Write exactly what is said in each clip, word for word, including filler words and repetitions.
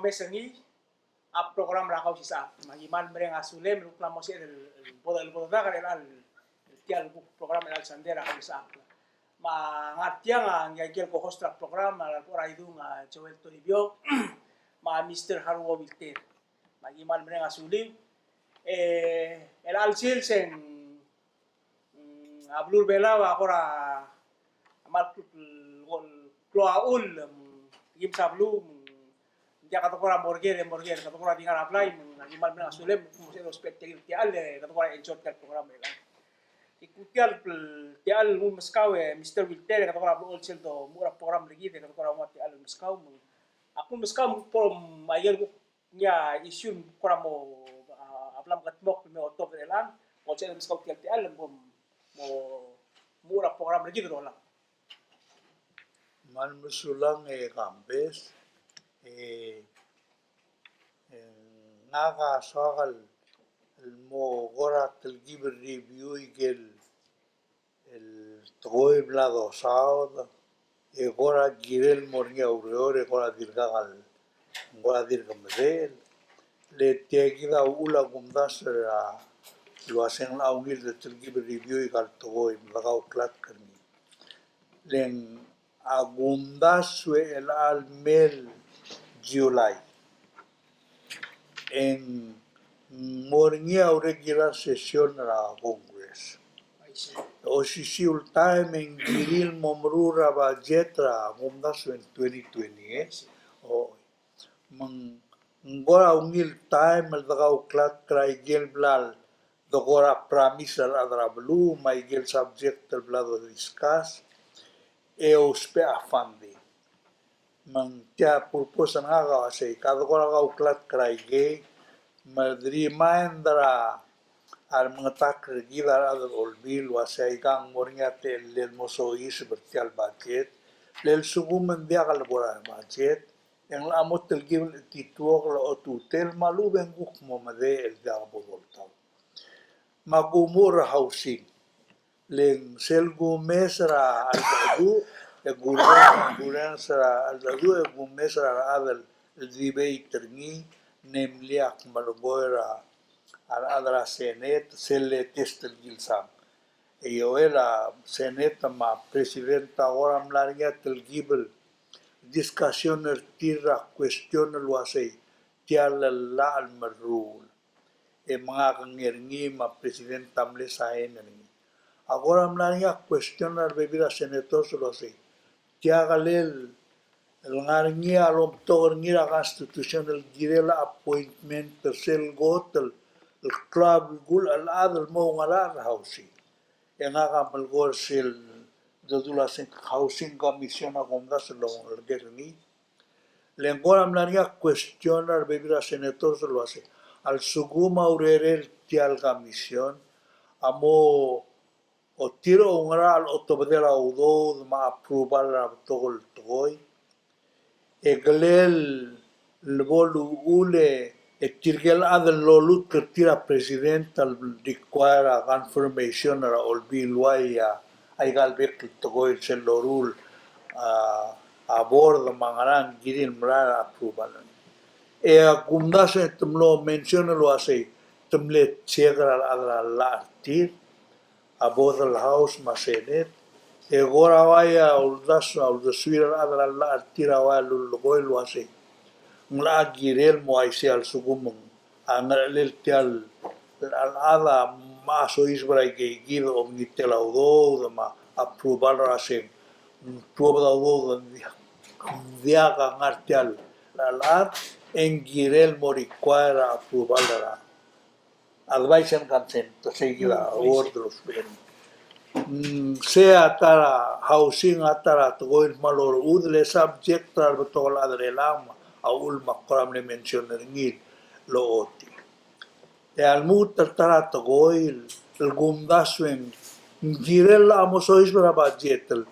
omes er ngii a program er a Kausisechakl. Me aki kmal mereng a sulem el kuk mla mo sebeched el, el bo, el bo dodak er chelecha el tia el kuk program er chelecha el sandei er a Kausisechakl. Me a ngar tiang a ngii a ikel co-host er a program a lebo er a Idung a Joel Toribiong me a Mister Haruo Wilter. Me aki kmal mereng a suliu. E chelecha el sils e ng Mm, a beluu er a Belau a kora kmal klou a chull, mm, kims a beluu, mm, ng diak kede kora mo er ker, mo er ker, kede kora di ngar er a blai, mm, aki kmal mereng a sulem, mo sebeched el ousbech er tia el, e kede kora enjoy er tia el program er chelechang. E kuk tia el, tia el nguu el meskau e Mister Wilter, e kede kora blechoel sel domuchel er a program er kid, e kede kora nguu tia el meskau, mm, a kuk meskau, mm, kora, mm, a ikel kuk ngii a issue el kora mo, a, a bla mekedmokl el me otobed er chelechang, kuk sel meskau tia el, tia el, mo, mo, mo er a program er kid el olab. Kmal mesulang e Kambes, e, e, ngak a soak el mo kora telkib el review ikel el tekoi el bla dosaod, e kora kirel mo er ngii a ureor, e kora dirkak el, kora dirk medechel. Le tia kid a uchul a kumdasu er a el uaseng a ungil de telkib el review ikal tekoi, me dekauklatk er ngii. Le ng a kumdasu e chelecha el mei el July e ng mo er ngii a regular session er a Congress. Osisiu el taem e ng kirir el mo meruul er a budget er a kumdasu e ng twenty twenty, e? O, me ng kora ungil taem el dekauklatk er a ikel bla de kora promise er a rechad er a beluu, me a ikel subject el bla do discuss, e ousbech a funding. Me ng tia purpose er ngak a uasei, kede kora kauklatk er a ikei, me de remind er a remengetakl er kid a rechad er a Olbiil el uasei, aikang mo er ngii a techellel el mo soiseb er tia el budget, le lsekum ng diak el bo er a budget, e ng locha mo telkib el chetituokl el otutel me a lechub e ng kuk mo medechel el diak bo doltaut. Me a kumuchel er a housing. Le ng sel kumes er a cheldecheduch, e kurrenges, kurrenges er a cheldecheduch, e kumes er a rechad el debate er ngii, namely a kmelekoi er a rechad er a Senate, sel latest el kilsang. E Joel, a Senate me a President a kora mla er ngii a telkib el discussion er tir er a question el uasei, tia el llach el merruul. E me ngak a ngar er ngii me a President a mle sign er ngii. A kora mla er ngii a question er a rebebil er a senators el uasei, tia kall el ngar er ngii a lomtok er ngii er a Constitution el kirel a appointment er sel kot el, el klou a belkul el chad el mo oungerachel er a housing. E ngak a melekoi er sel dodu el uasei ng Housing Commission a kumdasu el oungerachel er ngii. Le ng kora mla er ngii a question er a rebebil er a senators el uasei, a lsekum a urerel tia el commission a mo otir a oungerachel el otobedel a udoud me a approval er a betok el tekoi, e kall el lebo luchul e tirke el chad el lolutk er tir a President el require a confirmation er a Olbiil el uai a, aika el bek el tekoi el sel loruul a, a board me a ngerang, kirir el merael a approval. E a kumdasu e te mlo mention el uasei, te mle check er a rechad er a llach er tir, a both el House me a Senate, e kora uai a uldasu, a uldesuir a rechad er a llach er tir a uai a lullekoi el uasei, ng locha kirel el mo uaisei a lsekum ng a ngerechelel tia el chad a mla soiseb er a ikeikid a omengitel a udoud me a approval er a seng, ng tuobed a udoud, ng diak a ngar tia el chad, e ng kirel el mo require a approval er a advice and consent, te sei kid a word el ousbech. Mm, sei a ta er a housing a ta er a tekoi el kmal orechudel e subject er a rebetok el chad er chelechang, a uchul me ak kora mle mention er ngii el ochotii. E a lmuut el ta er a tekoi el kumdasu e ng kirel a mo soiseb er a budget el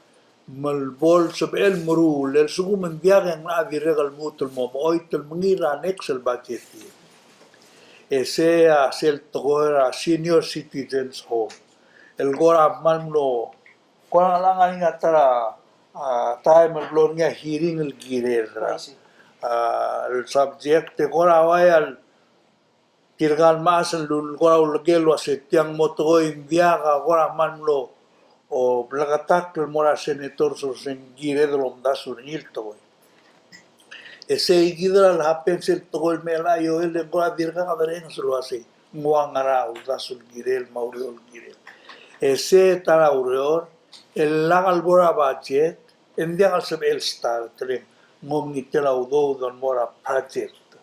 me bo lsebechel el meruul, e lsekum ng diak e ng locha dirrek el lmuut el mo mechoit el mengiil er a next el budget year. E sei a sel tekoi er a senior citizens home el kora kmal mlo, kora ngar er ngii a ta er a, a, taem el blo er ngii a hearing el kirel er a, a, el subject, e kora uai el tirka el mechas el lul-, kora uleker el uase tiang mo tekoi ng diak a kora kmal mlo, o, bleketakl el mo er a senators el uase ng kired el omdasu er ngii el tekoi. E sei kid el happen sel tekoi el mei el Ioel e ng kora dirkak derrenges el uase ng ua ngera a uldasu el kirel me a ureor el kirel. E sei ta er a ureor, el lak el bo er a budget, e ng diak el sebechel start, le ng omengitel a udoud el mo er a project.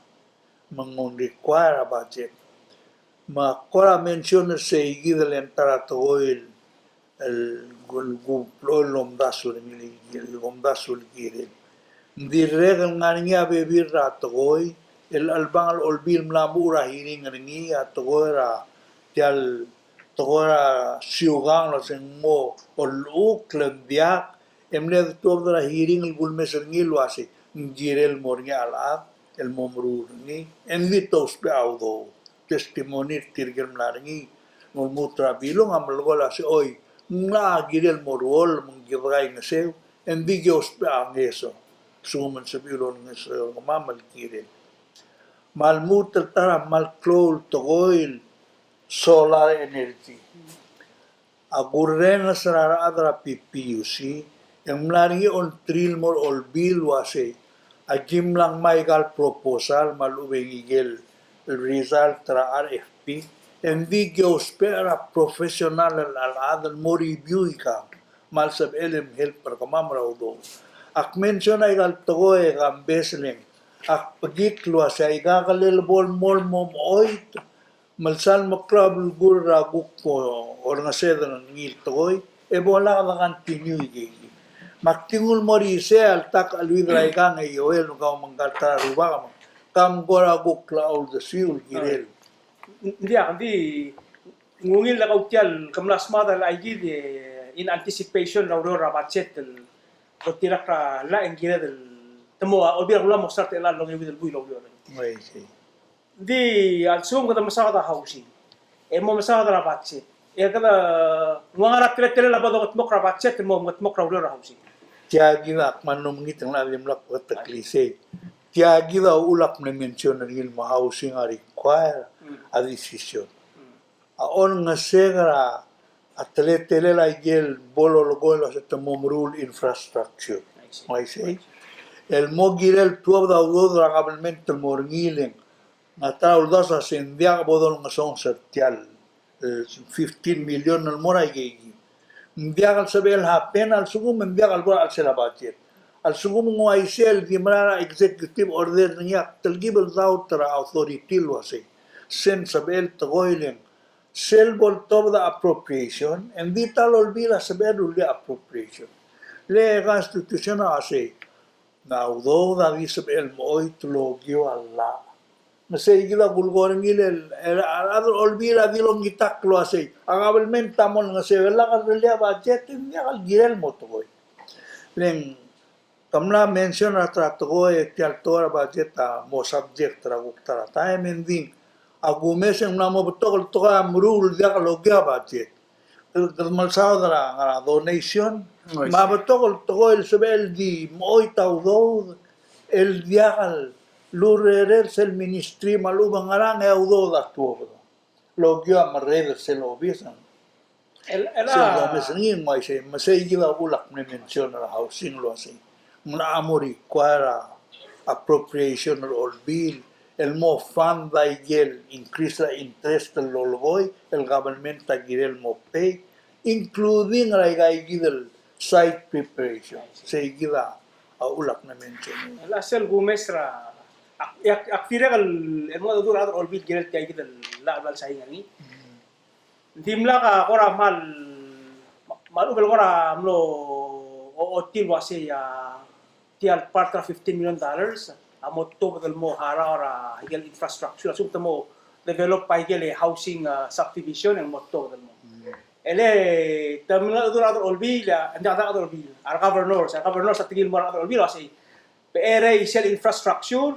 Me ng require a budget. Me ak kora mention er sei kid el ta er a tekoi el, el, el ku blechoel el omdasu er ngii, el omdasu el kirel. Ng dirrek el ngar er ngii a bebil er a tekoi, el chelebangel Olbiil el mla muchel er a hearing er ngii, a tekoi er a, tia el tekoi er a siukang el uase ng mo llechukl e ng diak, e mle tuobed er a hearing el kulemes er ngii el uase ng kirel mo er ngii a chelechad el mo meruul er ngii, e ng di tousbech a udoud, testimony er tirke el mla er ngii, ng lmuut er a Bilung a melekoi el uase, oi, ng locha kirel mo ruoll me ng kid a kaingeseu, e ng di ki ousbech a ngeso, sekum ng sebechiu el olengeseu er kemam el kirel. Me a lmuut el ta er a kmal klou el tekoi el solar energy. A kurrenges er a rechad er a P P U C, e ng mla er ngii a ongtir el mo er a Olbiil el uasei, aki mla ngmai aika el proposal me a lechub e ng ikel result er a R F P, e ng di ki ousbech er a professional el, el chad el mo review aika, me a lsebechel e mhelp er kemam er a udoud. Ak mention aika el tekoi e kambes e le ng, ak bekikl el uasei aika el lebo el mo, mo mechoit, me lsal meklou a belkul er a kuk olengesed er ngii el tekoi, e bo lak de continue ikei. Me ak di nguu el mo er isei a ltak a cheleuid er aikang e Ioel me kau me ngka el ta er a rubak me kam kora kuk locha uldesuiu el kirel. Ng diak, ng di ng ungil el kau tia el ke mla smaod el aikid e in anticipation er a ureor er a budget el bo dirkak er a llach e ng kired el te mo, a Olbiil er a Kelulau a mo start er chelechang el ongeuid el buil el oureor. Oi, sei. Di a lsekum kede mesaod a housing, e mo mesaod er a budget, e kede ng ua ngera a teletelel a bo dongedmokl er a budget el mo mengedmokl er a ureor er a housing? Tia kid a kmal mlo mekngit el ngar er a dimlak beketeklii sei. Tia kid a uchul ak mle mention er ngii el mo housing a require a decision. A olengesek er a teletelel a ikel bo lolekoi el uasei te mo meruul infrastructure. Uaisei. El mo kirel tuobed a udoud er a kabelment el mo er ngii, le ng a ta er a uldasu a sei ng diak bo dolengesonges er tia el, eh, fifteen million el mo er a ikeikid. Ng diak el sebechel happen a lsekum e ng diak el bo er a chelsel a budget. A lsekum ng uaisei el di mera er a executive order er ngii a telkib el doubt er a authority el uasei, se ng sebechel tekoi, le ng sel bo ltobed a appropriation, e ng di ta el Olbiil a sebechel el rullii a appropriation. Le constitution a uasei, ng a udoud a di sebechel el mechoit el okiu a llach. Me sei kid a kulekoi er ngii el, el, a rechad er a Olbiil a di longitakl el uasei, a kabelment a mo olengeseu e lak el rullii a budget, e ng diak el kirel el mo tekoi. Le ng ke mla mention er a ta er a tekoi, tia el tekoi er a budget a mo subject er a kuk ta er a taem, e ng di a kumes e ng mla mo betok el tekoi a meruul el diak lokiu a budget. Kede, kede mle saod er a, er a donation, me a betok el tekoi el sebechel di mechoit a udoud el diak lurerel sel ministry me a lechub e ng ngerang e a udoud a tuobed lokiu a merreder sel obis. El, el, sel a, domes er ngii ng uaisei, me sei kid a uchul ak mle mention er a housing el uasei, ng locha mo require a appropriation er a Olbiil el mo fund a ikel increase er a interest el lolekoi el government a kirel el mo pay, including er aika kid el site preparation. Sei kid a uchul ak mle mention. El a sel kumes er a, ak, ak, ak dirrek el, el mengedecheduch er a rechad er a Olbiil el kirel tia kid el llach el bla lsaing er ngii. Dimlak a kora kmal, kmal uchul el kora mlo ochotii el uasei a tia el part er a fifteen million dollars a mo tuobed el mo harau er a ikel infrastructure, a lsekum te mo develop a ikel housing, a, subdivision e ng mo tuobed el mo. E le te mengedecheduch er a rechad er a Olbiil, a, ng diak, diak a rechad er a Olbiil, a re governors, a re governors a tekingel el mo er a rechad er a Olbiil el uasei, becherei sel infrastructure,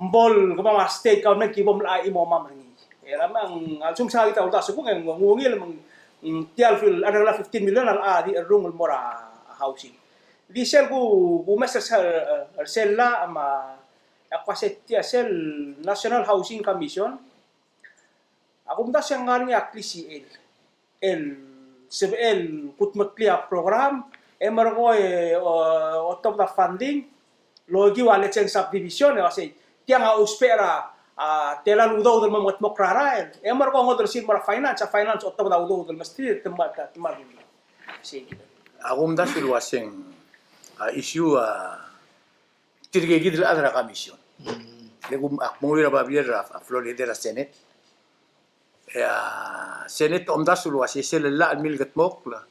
me bo el kemam a state government ki bo mla chimo er kemam er ngii. E a lsekum se kid a uldasu kung e ng ungil me ng tia el fifteen million a locha di cherrungel el mo er a housing. Di sel ku, kumes er sel, er sel llach me a ak uase tia sel National Housing Commission a kumdasu e ng ngar er ngii a klisichel el sebechel el kudmeklii a program, e merekong e, o, otobed a funding, lokiu a lechub e ng subdivision, e uasei tiang a ousbech er a, a, tela el udoud el mo mengedmokl er a rael, e merekong e ngodech er sel mo er a finance, a finance otobed a udoud el mesterir, te mo, te mo. Sei. A kumdasu el uaseng, a, issue a tirkakid el chad er a commission. Mm. Le kum, ak mo er a babier er a, a floor leader er a Senate. E a Senate a omdasu el uasei sel llach el milkedmokl a,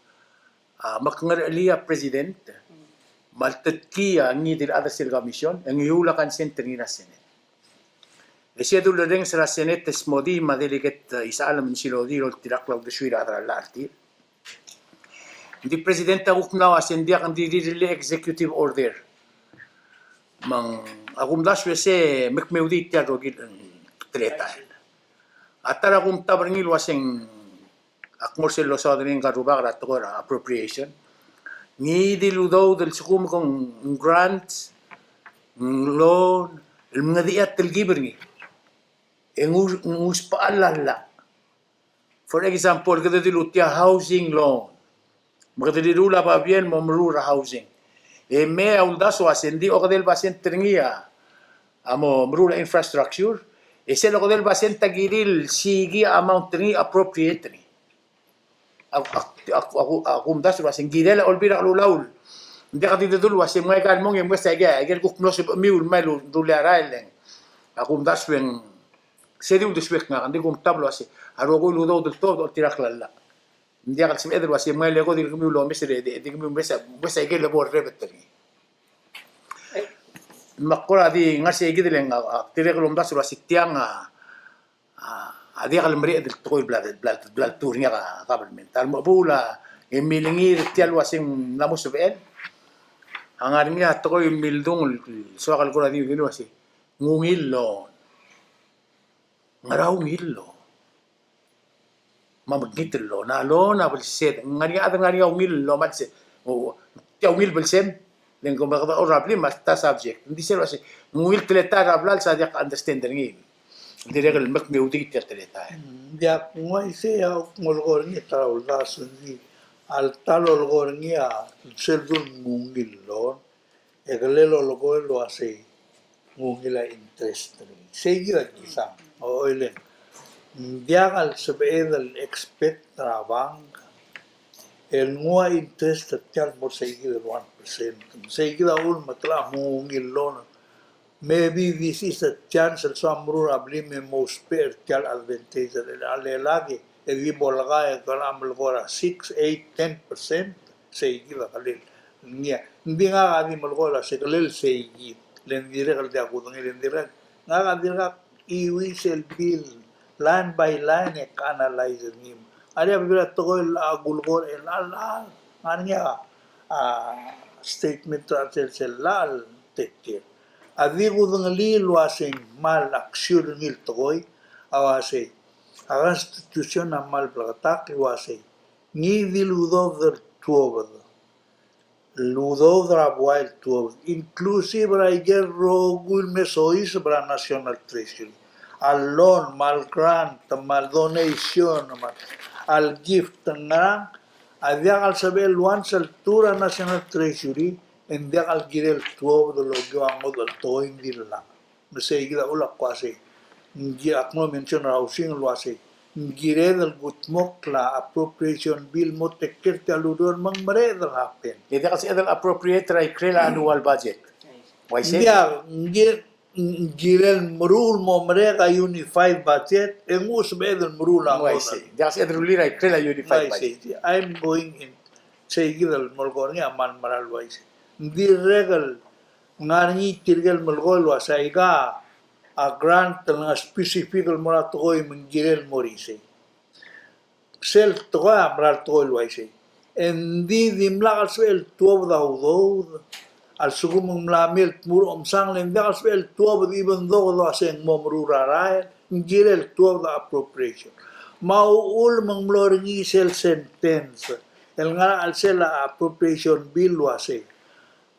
a, mekengerechelii a president me a ltetkii a ngii di el chad er sel commission, e ng iuul a consent er ngii er a Senate. E sei a dulerrenges er a Senate el smodii me a delegate, e, Isechal me a Msilodir el oltirakl a uldesuir a chad er a llach er tir. Ng di president a kuk mla uasei ng diak, ng di rirellii a executive order. Me ng, a kumdasu e se mekmeudii tia el rokir el teletael. A ta er a kumtab er ngii el uaseng, ak mo er sel losaod er ngii ngka el rubak er a tekoi er a appropriation. Ngii di el udoud el lsekum ke ng grants, ng loan, el mengedechii a telkib er ngii, e ng us-, ng usbechall a llach. For example, kede dilu tia housing loan. Me kede dilu a babier el mo meruul er a housing. E mei a uldasu el uasei ng di okedei el basent er ngii a, a mo meruul a infrastructure. E sel okedei el basent a kirir el siikii a amount er ngii, appropriate er ngii. A, a, a, a, a kumdasu el uasei ng kirel a Olbiil er a Kelulau. Ng diak di dedu el uasei mngai aika el mong e mesa aike, aike el kuk mlo sebechemiu el mei el rullii a rael e ng. A kumdasu e ng, se di uldesuek ngak, ng di kumtab el uasei a rokui el udoud el tuobed a oltirakl a llach. Ng diak el sebeched el uasei mngai el eko di kemiu el omes, di, di kemiu mesa, mesa aike el bo el rebet er ngii. Me ak kora di ngar sei kid el ng, a, a, tirke el omdasu el uasei tiang a, a, a diak el mereched el tekoi el bla, bla, bla, bla ltuu er ngii a government. A remechebuul a, e milengir tia el uasei ng mla mo sebechel. A ngar er ngii a tekoi el mildung el soak el kora di, di uasei ng ungil el loan. Ngera ungil el loan? Me a mekngit el loan, a loan a belsed. Ng ngar er ngii a chad el ngar er ngii a ungil el loan me a belsed. O, tia ungil belsem. Le ng kmo kede orablim a ta subject. Ng di sel uasei ng ungil teletael er a blals a diak understand er ngii. Ng dirrek el mekmeudii tia el teletael. Mm, diak, ng uaisei a kuk melekoi er ngii a ta er a uldasu, ng di a lta el lolekoi er ngii a sel dul ng ungil el loan. E kele lolekoi el uasei ng ungil a interest er ngii. Sei kid a kisang, o, oileng. Ng diak el sebeched el expect er a bank el nguu a interest er tia el mo er sei kid el one percent. Sei kid a uchul me te locha mo ungil el loan. Maybe this is a chance el soam meruul a blim e mo ousbech er tia el advantage er a lelak e di bo leka e kora melekoi er a six, eight, ten percent. Sei kid a kelel. Ngii a, ng di ngak a di melekoi el uasei kelel sei kid. Le ng dirrek el diak kudengei, le ng dirrek. Ngak a dirkak iuis el bill line by line e ke analyze er ngii. A di a bebil a tekoi el a kulekoi er chelechang. Ngar er ngii a, a, statement er a chelsel llach el take care. A di kudengelii el uasei ng kmal action er ngii el tekoi, a uasei a constitution a kmal bleketakl el uasei ngii di el udoud el tuobed. El udoud er a buai el tuobed, inclusive er a ikel rokui el me soiseb er a National Treasury. A loan, me a grant, me a donation, me a gift, ngerang, a diak el sebechel el once el tuu er a National Treasury, e ng diak el kirel tuobed el okiu a ngodech el tekoi, ng di llach. Me sei kid a uchul a kuk uasei. Ng di ak mlo mention er a housing el uasei ng kired el kudmokl a appropriation bill mo take care er tia el ureor me ng mereched el happen. E diak el sebeched el appropriate er a ikrel a annual budget. Uaisei? Ng diak, ng kirel meruul mo merek a unified budget, e ng sebeched el meruul a ngodech. Uaisei. Diak el sebeched el rullii er a ikrel a unified budget. Uaisei. I'm going in. Sei kid el melekoi er ngii a kmal mera el uaisei. Ng dirrek el ngar er ngii tirke el melekoi el uasei aika a grant el ngar specific el mo er a tekoi me ng kirel mo er isei. Sel tekoi a mera el tekoi el uaisei. E ng di dimlak el sebechel el tuobed a udoud a lsekum ng mla mei el tmuu er a omsangel, e ng diak el sebechel el tuobed even though kede uasei ng mo meruul er a rael, ng kirel tuobed a appropriation. Me a uchul me ng mlo er ngii sel sentence el ngar er a chelsel a appropriation bill el uasei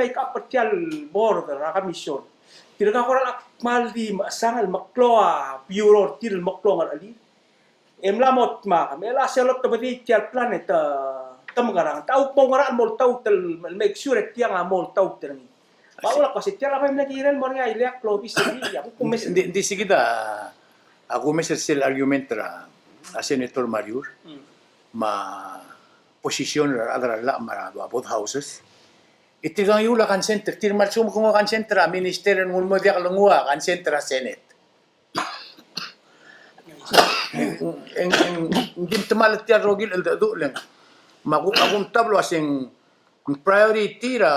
make up er tia el board er a commission. Tirka kora kmal di mechesang el meklou a bureau er tir el meklou a ngerechelir. E mla mo dmak, me a sel lotebedii tia el plan e te, te mekerang. Te kuk mo ngerang el mo oltaut el make sure e tiang a mo oltaut er ngii. Me a ulak kmo se tia el bai mle kirel el mo er ngii a ileakl el obis er ngii, a kuk kumes. Ng di, ng di se kid a, a kumes er sel argument er a, a Senator Mariur. Mm. Me a position er a rechad er a llach me a both houses. E tirka ng iuul a consent er tir, me a lsekum ke nguu a consent er a minister e ng ulemuchel e diak lenguu a consent er a Senate. Ng, ng, ng di mtemall tia el rokui el cheldecheduch el ng. Me a ku, a kumtab el uaseng priority er a,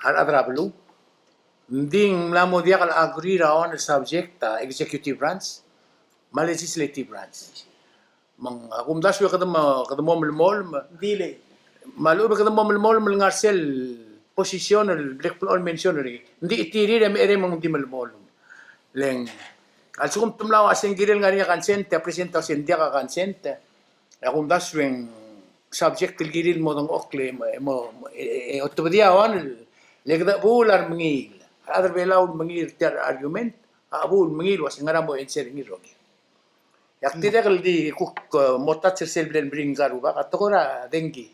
a rechad er a beluu. Ng di ng mla mo diak el agree er a one el subject a executive branch me a legislative branch. Me ng, a kumdasu e kede mo, kede mo melemolem. Delay. Me a lechub e kede mo melemolem el ngar sel position el bla kblechoel mention er ngii. Ng di chetirir e mecherei me ng di melemolem. Le ng, a lsekum te mla uaseng kirel ngar er ngii a consent, e a president a uaseng ng diak a consent, e a kumdasu e ng subject el kirir el mo dengchokl e mo, e mo, e, e, otebedii a one el, le kede chebuul a remengiil. A rechad er a Belau el mengiil er tia el argument, a chebuul el mengiil el uaseng ngera mo answer er ngii el rokir. E ak dirrek el di kuk, eh, mo touch er sel bla lemeringel ngka el rubak, a tekoi er a dengki.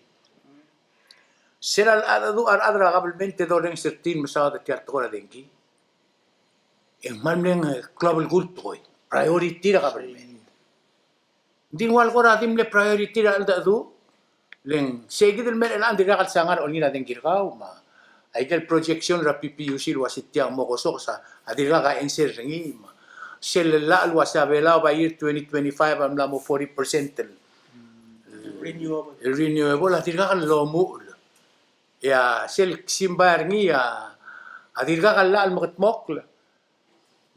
Sel a, a, a rechad er a kabelment e dorrenges er tir el mesaod er tia el tekoi er a dengki. E ng kmal mle, eh, klou a belkul el tekoi. Priority er a kabelment. Ng di ng ua el kora di mle priority er a cheldecheduch, le ng sei kid el mei er chelechang e ng dirkak el sangar a olengir a dengki er kau, me aike el projection er a P P U C el ua se tia ng mo kosok a dirkak a answer er ngii, me sel llach el ua se a Belau by year twenty twenty-five a mla mo forty percent el renewable, el renewable a dirkak el lomuchel. E a sel simbai er ngii a, a dirkak el llach el mekedmokl.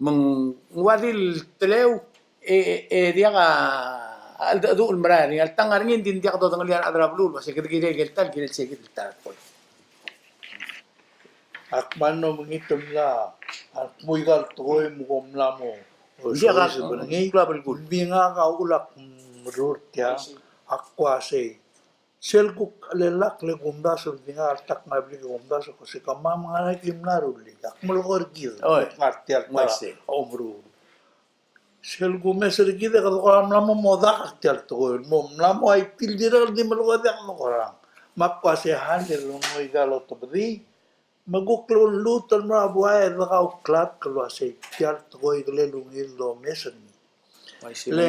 Me ng ua di el teleu e, e diak a cheldecheduch el merael er ngii. A le ta ngar er ngii e ng di ng diak dodengelii a rechad er a beluu el ua se kede kirel ikel ta el, kirel sei kid el ta el tekoi. Ak kmal mlo mekngit el mla, ak mo ika el tekoi me kom mla mo. Ng diak a, soiseb er ngii. Klou a belkul. Ng di ngak a uchul ak merur tia, ak kua sei. Sel kuk chelellakl e kumdasu el di ngak a ltak ngar er a blik e kumdasu el kmo se kemam a ngar er ngii a ki mla rullii. Ak melekoi er kid. Oi. Ngar tia el ta er a omeruul. Sel kumes er kid e kede kora mla mo modak tia el tekoi el mo mla mo aitil dirrek el di melekoi e diak dekorang. Me ak kua se hal e le ng mo ika el otobedii. Me kuk lluut el mo er a buai e dekauklatk el ua se tia el tekoi a kirel ungil el omes er ngii. Le,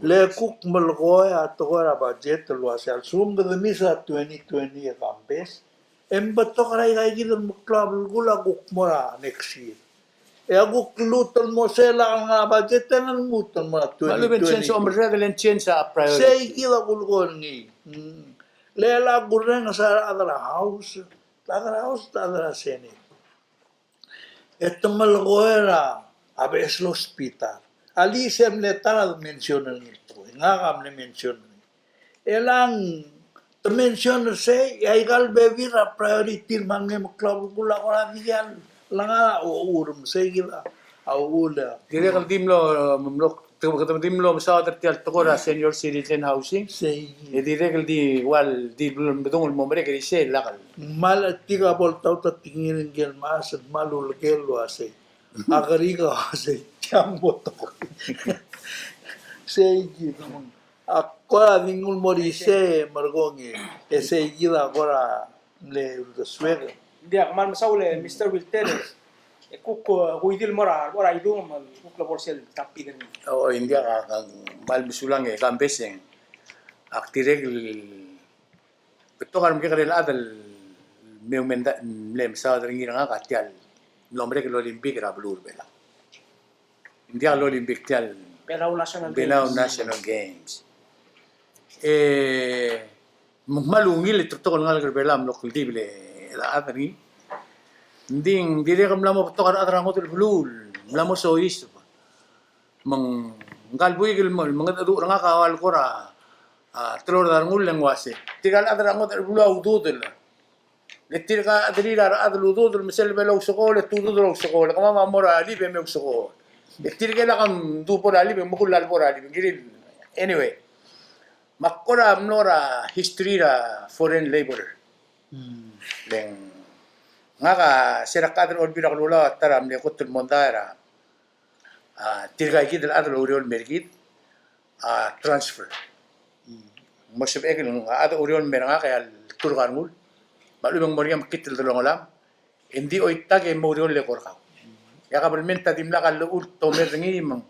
le kuk melekoi a tekoi er a budget el ua se a lsekum kede miss er a twenty twenty e kambes, e ng betok er aika kid el meklou a belkul a kuk mo er a next year. E a kuk lluut el mo sel a ngar er a budget e ng lmuut el mo er a twenty twenty. Me a lechub e ng change a omerreder, e le ng change a priority. Sei kid a kulekoi er ngii. Mm. Le a kurrenges a rechad er a House, rechad er a House, rechad er a Senate. E te melekoi er a beches el hospital. Alii, se mle ta er a mention er ngii el tekoi. Ngak a mle mention er ngii. E le ng te mention er sei, e aika el bebil er a priority el kmal mle meklou a belkul a kora di el ngar er a uchul me sei kid a uchul. Dirrek el di mlo, mlo Te, te di mlo mesaod er tia el tekoi er a senior citizen housing. Sei. E dirrek el di ua el di blo medung el mo merek er isei el lak el. Ng kmal chetik a bo ltaut a tekingir ngike el mechas el kmal uleker el ua sei. A kerik a ua sei, tiang bo tekoi. Sei kid. A kora di nguu el mo er isei e merekong e. E sei kid a kora mle uldesuek. Ng diak, kmal mesaul e Mister Wilter, e kuk, e, kuidil mo er a, mo er a idung me kuk lebo er sel topic er ngii. O, ng diak, a, a, kmal mesulang e kambes e ng. Ak dirrek el betok a remekekerei el chad el mle umenda, mle mesaod er ngii er ngak a tia el mlo merek el Olympic er a beluu er a Belau. Ng diak el Olympic, tia el Belau National Games. Belau National Games. E, me ng kmal ungil e te betok el ngalek er a Belau el mlo kldibel e chad er ngii. Ng di, ng dirrek el mla mo betok a rechad er a ngodech el beluu el mla mo soiseb. Me ngka el buik el mo, mengedecheduch er ngak a ua el kora, a, telor a rengul e ng uase, tirka el chad er a ngodech el beluu a ududel. Le tirka a chederir a rechad el ududel, me sel lebo el ousekool e te ududel el ousekool, kemam a mo er a leave e me ousekool. E tirke el lak a mdu bo er a leave e me kull a lebo er a leave, ng kirir. Anyway, me ak kora mlo er a history er a foreign laborer. Hmm. Le ng ngak a se er a chad er a Olbiil er a Kelulau a ta er a mle kot el mondai er a A, tirka kid el chad el oureor el mer kid, a, transfer. Mo sebechek el, a, chad el oureor el mer ngak e a lturk a rengul. Me a lechub e ng mo er ngii a mekngit el delongelam. E ng di choitak e mo oureor el eko er kau. E a kabelment a dimlak a llechul el tomer er ngii me ng.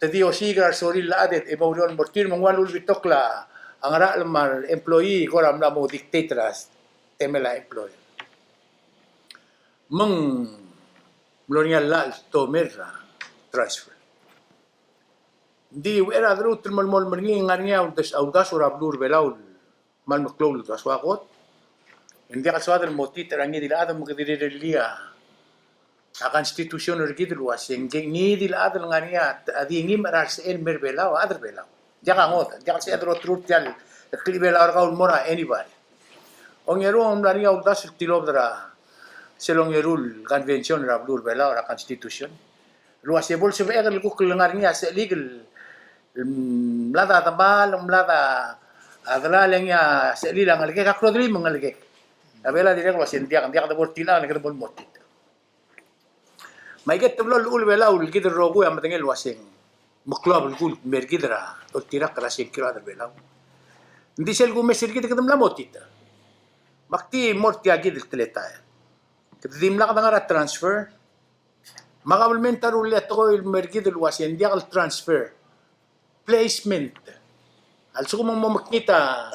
Te di osiik er a resorir el chad e mo oureor el mo er tir me ng ua lulebitok el a ngerachel me a re employee kora mla mo dictate er a temel a employer. Me ng mlo er ngii a llach el tomer er a transfer. Ng di uchei er a deluut el melemolem er ngii, ng ngar er ngii a uldes-, a uldasu er a beluu er a Belau el kmal meklou el uldasu a kot. Ng diak el soad el mo titech er a ngii di el chad me kede rirellii a constitution er kid el uase ng ngii di el chad el ngar er ngii a di ngii me a rsechel el mer Belau, a chad er Belau. Diak a ngodech, diak el sebeched el oterur tia el klebelau er kau el mo er a anybody. Ongeru, ng mla er ngii a uldasu el tilobed er a sel ongeru el convention er a beluu er a Belau er a constitution. El uase bo lsebechek el kuk el ngar er ngii a sechelik el, el mlad a demal, mlad a delal e ngii a sechelil a ngelekek, a krodel me ng ngelekek. A Belau a dirrek el uase ng diak, ng diak de bo er tilecha, ng diak de bo el mo titech. Me aike el teblo el llechul a Belau el kid el rokui a medengei el uase ng meklou a belkul el mer kid er a oltirakl er a sengkio er a rechad er a Belau. Ng di sel kumes er kid e kede mla mo titech. Me ak di mo er tia kid el teletael. Kede dimlak de ngar er a transfer. Me a kabelment a rullii a tekoi el mer kid el uase ng diak el transfer. Placement. A lsekum ng mo mekngit a,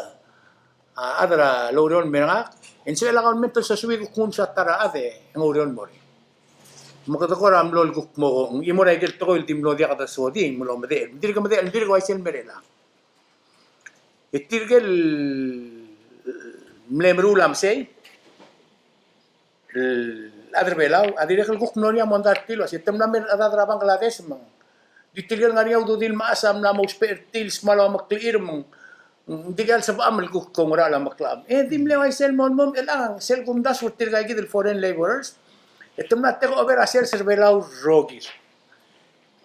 a chad er a loureor el me er ngak, e ng sebechel a government el sosuii kuk nguu el msa ta er a chad e ng oureor el mo er ngii. Me kede kora mlo el kuk mo, ng chimo er a ikel tekoi el di mlo diak de sodii, ng mlo medechel. Ng dirk medechel, ng dirk uaisei el merechel. E tirke el mle meruul a mesei, el chad er a Belau, a dirrek el kuk mlo er ngii a mondai er tir el uasei, te mla mer a chad er a Bangladesh me ng di tirke el ngar er ngii a ududir el mechas a mla mo ousbech er tir el smau a meklechir me ng, ng dikea el sebecham el kuk kongerachel a meklecham. E di mle uaisei el mo, mo, el ang, sel kumdasu er tirka kid el foreign laborers, e te mla take over a sales er a Belau el rokir.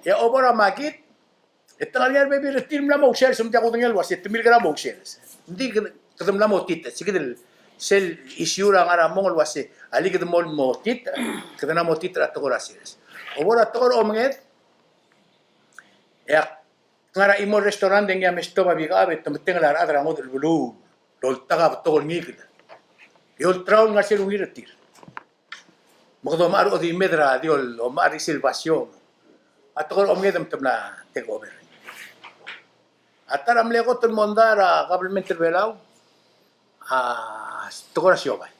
E a obo er a makit, e te ngar er ngii a rebebil er tir el mla mo ousers, me ng diak kudengei el uasei, te milker a mo ousers. Ng di kede, kede mla mo titech, se kid el, sel issue er a ngar er a mong el uasei, alii kede mo, mo titech, kede mla mo titech er a tekoi er a sers. Obo er a tekoi er a omenged, e ak ngar er a chimo el restaurant e ngii a mestop a bikechab e te metengel a rechad er a ngodech el beluu el oltak a betok el ngikel. E olterau el ngar sel ungil er tir. Me kede omechar a odimed er a di ol, omechar a di silbasio. A tekoi er a omenged me te mla take over. A ta er a mle kot el mondai er a kabelment er a Belau, a tekoi er a siobai.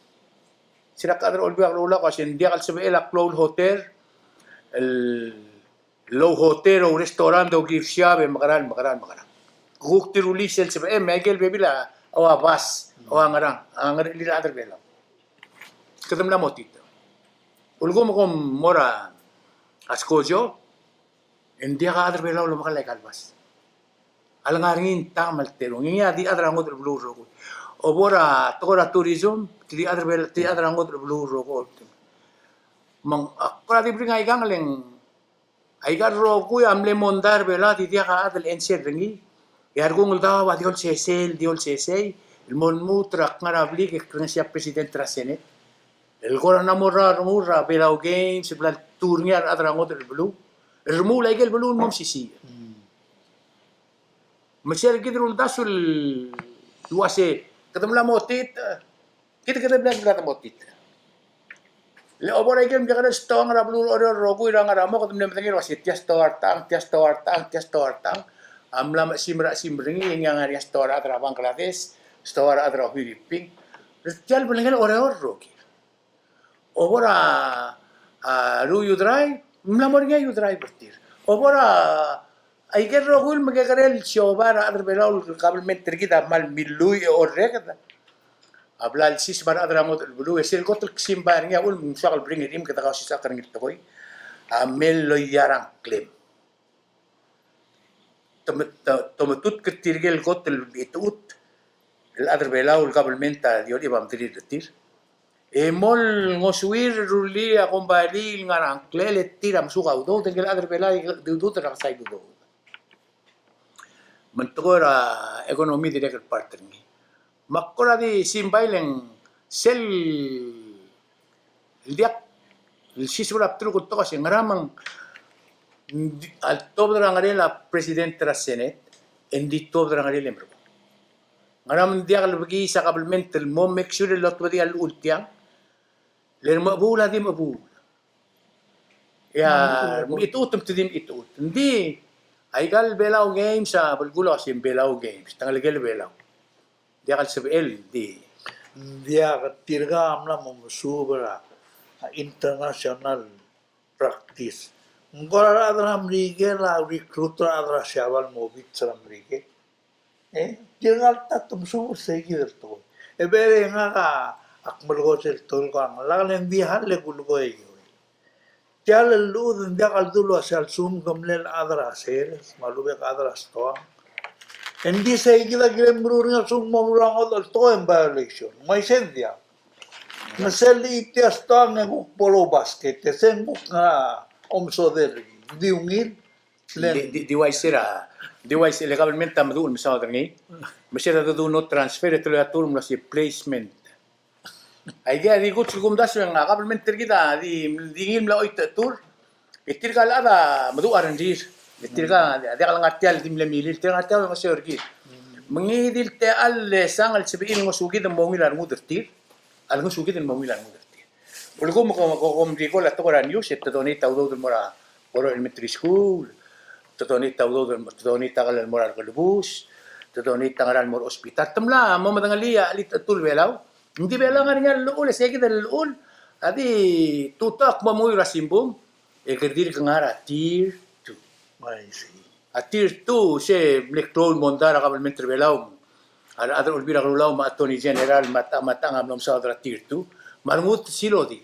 Sera kede olbiil a klou el uase ng diak el sebechel a klou el hotel, el el ouhotel, ourestaurant, ogift shop, e mekerang, mekerang, mekerang. Kuk tir ulis el sebechem, me aike el bebil a, ua bas, ua ngerang, a ngerechelir a chad er a Belau. Kede mla mo titech. Ulekum kom mo er a skojo, e ng diak a chad er a Belau el omekall aika el bas. A lengar er ngii ng tang me a lterung. Ngii a di chad er a ngodech el beluu el rokui. Obo er a tekoi er a tourism, te di chad er a Bel-, te di chad er a ngodech el beluu el rokui. Me ng, a kora di bring aikang el ng Aika el rokui a mle mondai er a Belau a di diak a chad el answer er ngii. E a rekung el daob a di olsesei, di olsesei el mo lmuut er a kngar er a blik e krengesii a president er a Senate el kora mla mo er a rengul er a Belau Games, e bla ltuu er ngii a rechad er a ngodech el beluu el remuul aike el beluu el mo mesisiich. Me sel kid el uldasu el uase kede mla mo titech, kid, kid a mla, mla mo titech. Le obo er a ikel mekekerei el stoang er a beluu er a Oreor el rokui er a ngar er a mong, kede mle medengei el uase tia stoa er tang, tia stoa er tang, tia stoa er tang. A mla mechesimer a chesimer er ngii, e ngii a ngar er ngii a stoa er a chad er a Bangladesh, stoa er a chad er a Philippines. Tia el belngel a Oreor el rokir. Obo er a, a, Ruu U-Drive, mla mo er ngii a U-Drive er tir. Obo er a, aike el rokui el mekekerei el siobai er a rechad er a Belau el kabelment er kid a kmal milluich e orreked. A bla lsiseb a rechad er a ngodech el beluu, e sel kot el ksimbai er ngii a uchul me ng soak el bring er ngii me kede kausisechakl er ngii el tekoi, a mle loia er a ngklem. Te me-, te-, te metutk er tirke el kot el mechitechut el chad er a Belau el kabelment a di olechib a mederir er tir. E mo ngosuir el rullii a kombalii el ngar er a ngklel e tir a mesuk a udoud, e ngike el chad er a Belau a di udoud er a kesai el udoud. Me ng tekoi er a economy dirrek el part er ngii. Me ak kora di simbai el ng sel diak el siseb er a bdeluk el tekoi a se ngera me ng di, a ltobed er a ngerel a president er a Senate, e ng di tuobed er a ngerel e merekong. Ngera me ng diak lebekiis a kabelment el mo make sure el otobedii a llechul tiang, le remechebuul a di mechebuul. E a mechitechut me te di mechitechut. Ng di, aika el Belau Games a belkul a uase ng Belau Games, te ngelekel Belau. Diak el sebechel, di. Ng diak, tirka a mla mo mesuub er a international practice. Ng kora rechad er a Merikel a recruit er a rechad er a Siabal el mo bits er a Merikel. E, tirka el ta te mesuub er seikid el tekoi. E bere ngak a, ak melekoi sel tekoi el kora ngelakl e ng di hall e kulekoi e Tia el llechud ng diak el dulu a sel lsekum ke mle chad er a sales, me a lubek chad er a stoang. Ng di seikid a kirem meruul er ngii a lsekum mo meruul a ngodech el tekoi e ng violation. Ng uaisei ng diak. Me sel tia stoang e kuk bo lobasket, e se ng kuk ngar er a omesodel. Ng di ungil. Di, di, di uaisei er a, di uaisei le kabelment a meduch el mesaod er ngii. Me se er a dedu no transfer, e te loia a term el uase placement. Aikei a di kuk kumdasu e ng a kabelment er kid a di, di ngii el mla choit a term. E tirka el chad a meduch a rengrir. E tirka a diak lengar tia el di mle milil, tirka ngar tia el ngeseu er kid. Me ngii di el techall el sang el sebechir el ngosukid el mo ungil a rengud er tir. A lengosukid el mo ungil a rengud er tir. Ulekum ko, ko, kom recall a tekoi er a news, e te donate a udoud el mo er a Koror Elementary School, te donate a udoud el, te donate a kall el mo er a rekelebus, te donate a ngerang el mo er a hospital. Te mla mo medengelii a chelitechetul Belau. Ng di Belau a ngar er ngii a llechul, e sei kid el llechul a di tutau ak mo menguiu er a simbung e ke dirk ngar er a tier two. I see. A tier two, se mle klou el mondai er a kabelment er Belau. A rechad er a Olbiil er a Kelulau me a Attorney General me a ta, me a ta a mlo mesaod er a tier two. Me a rengud sel di.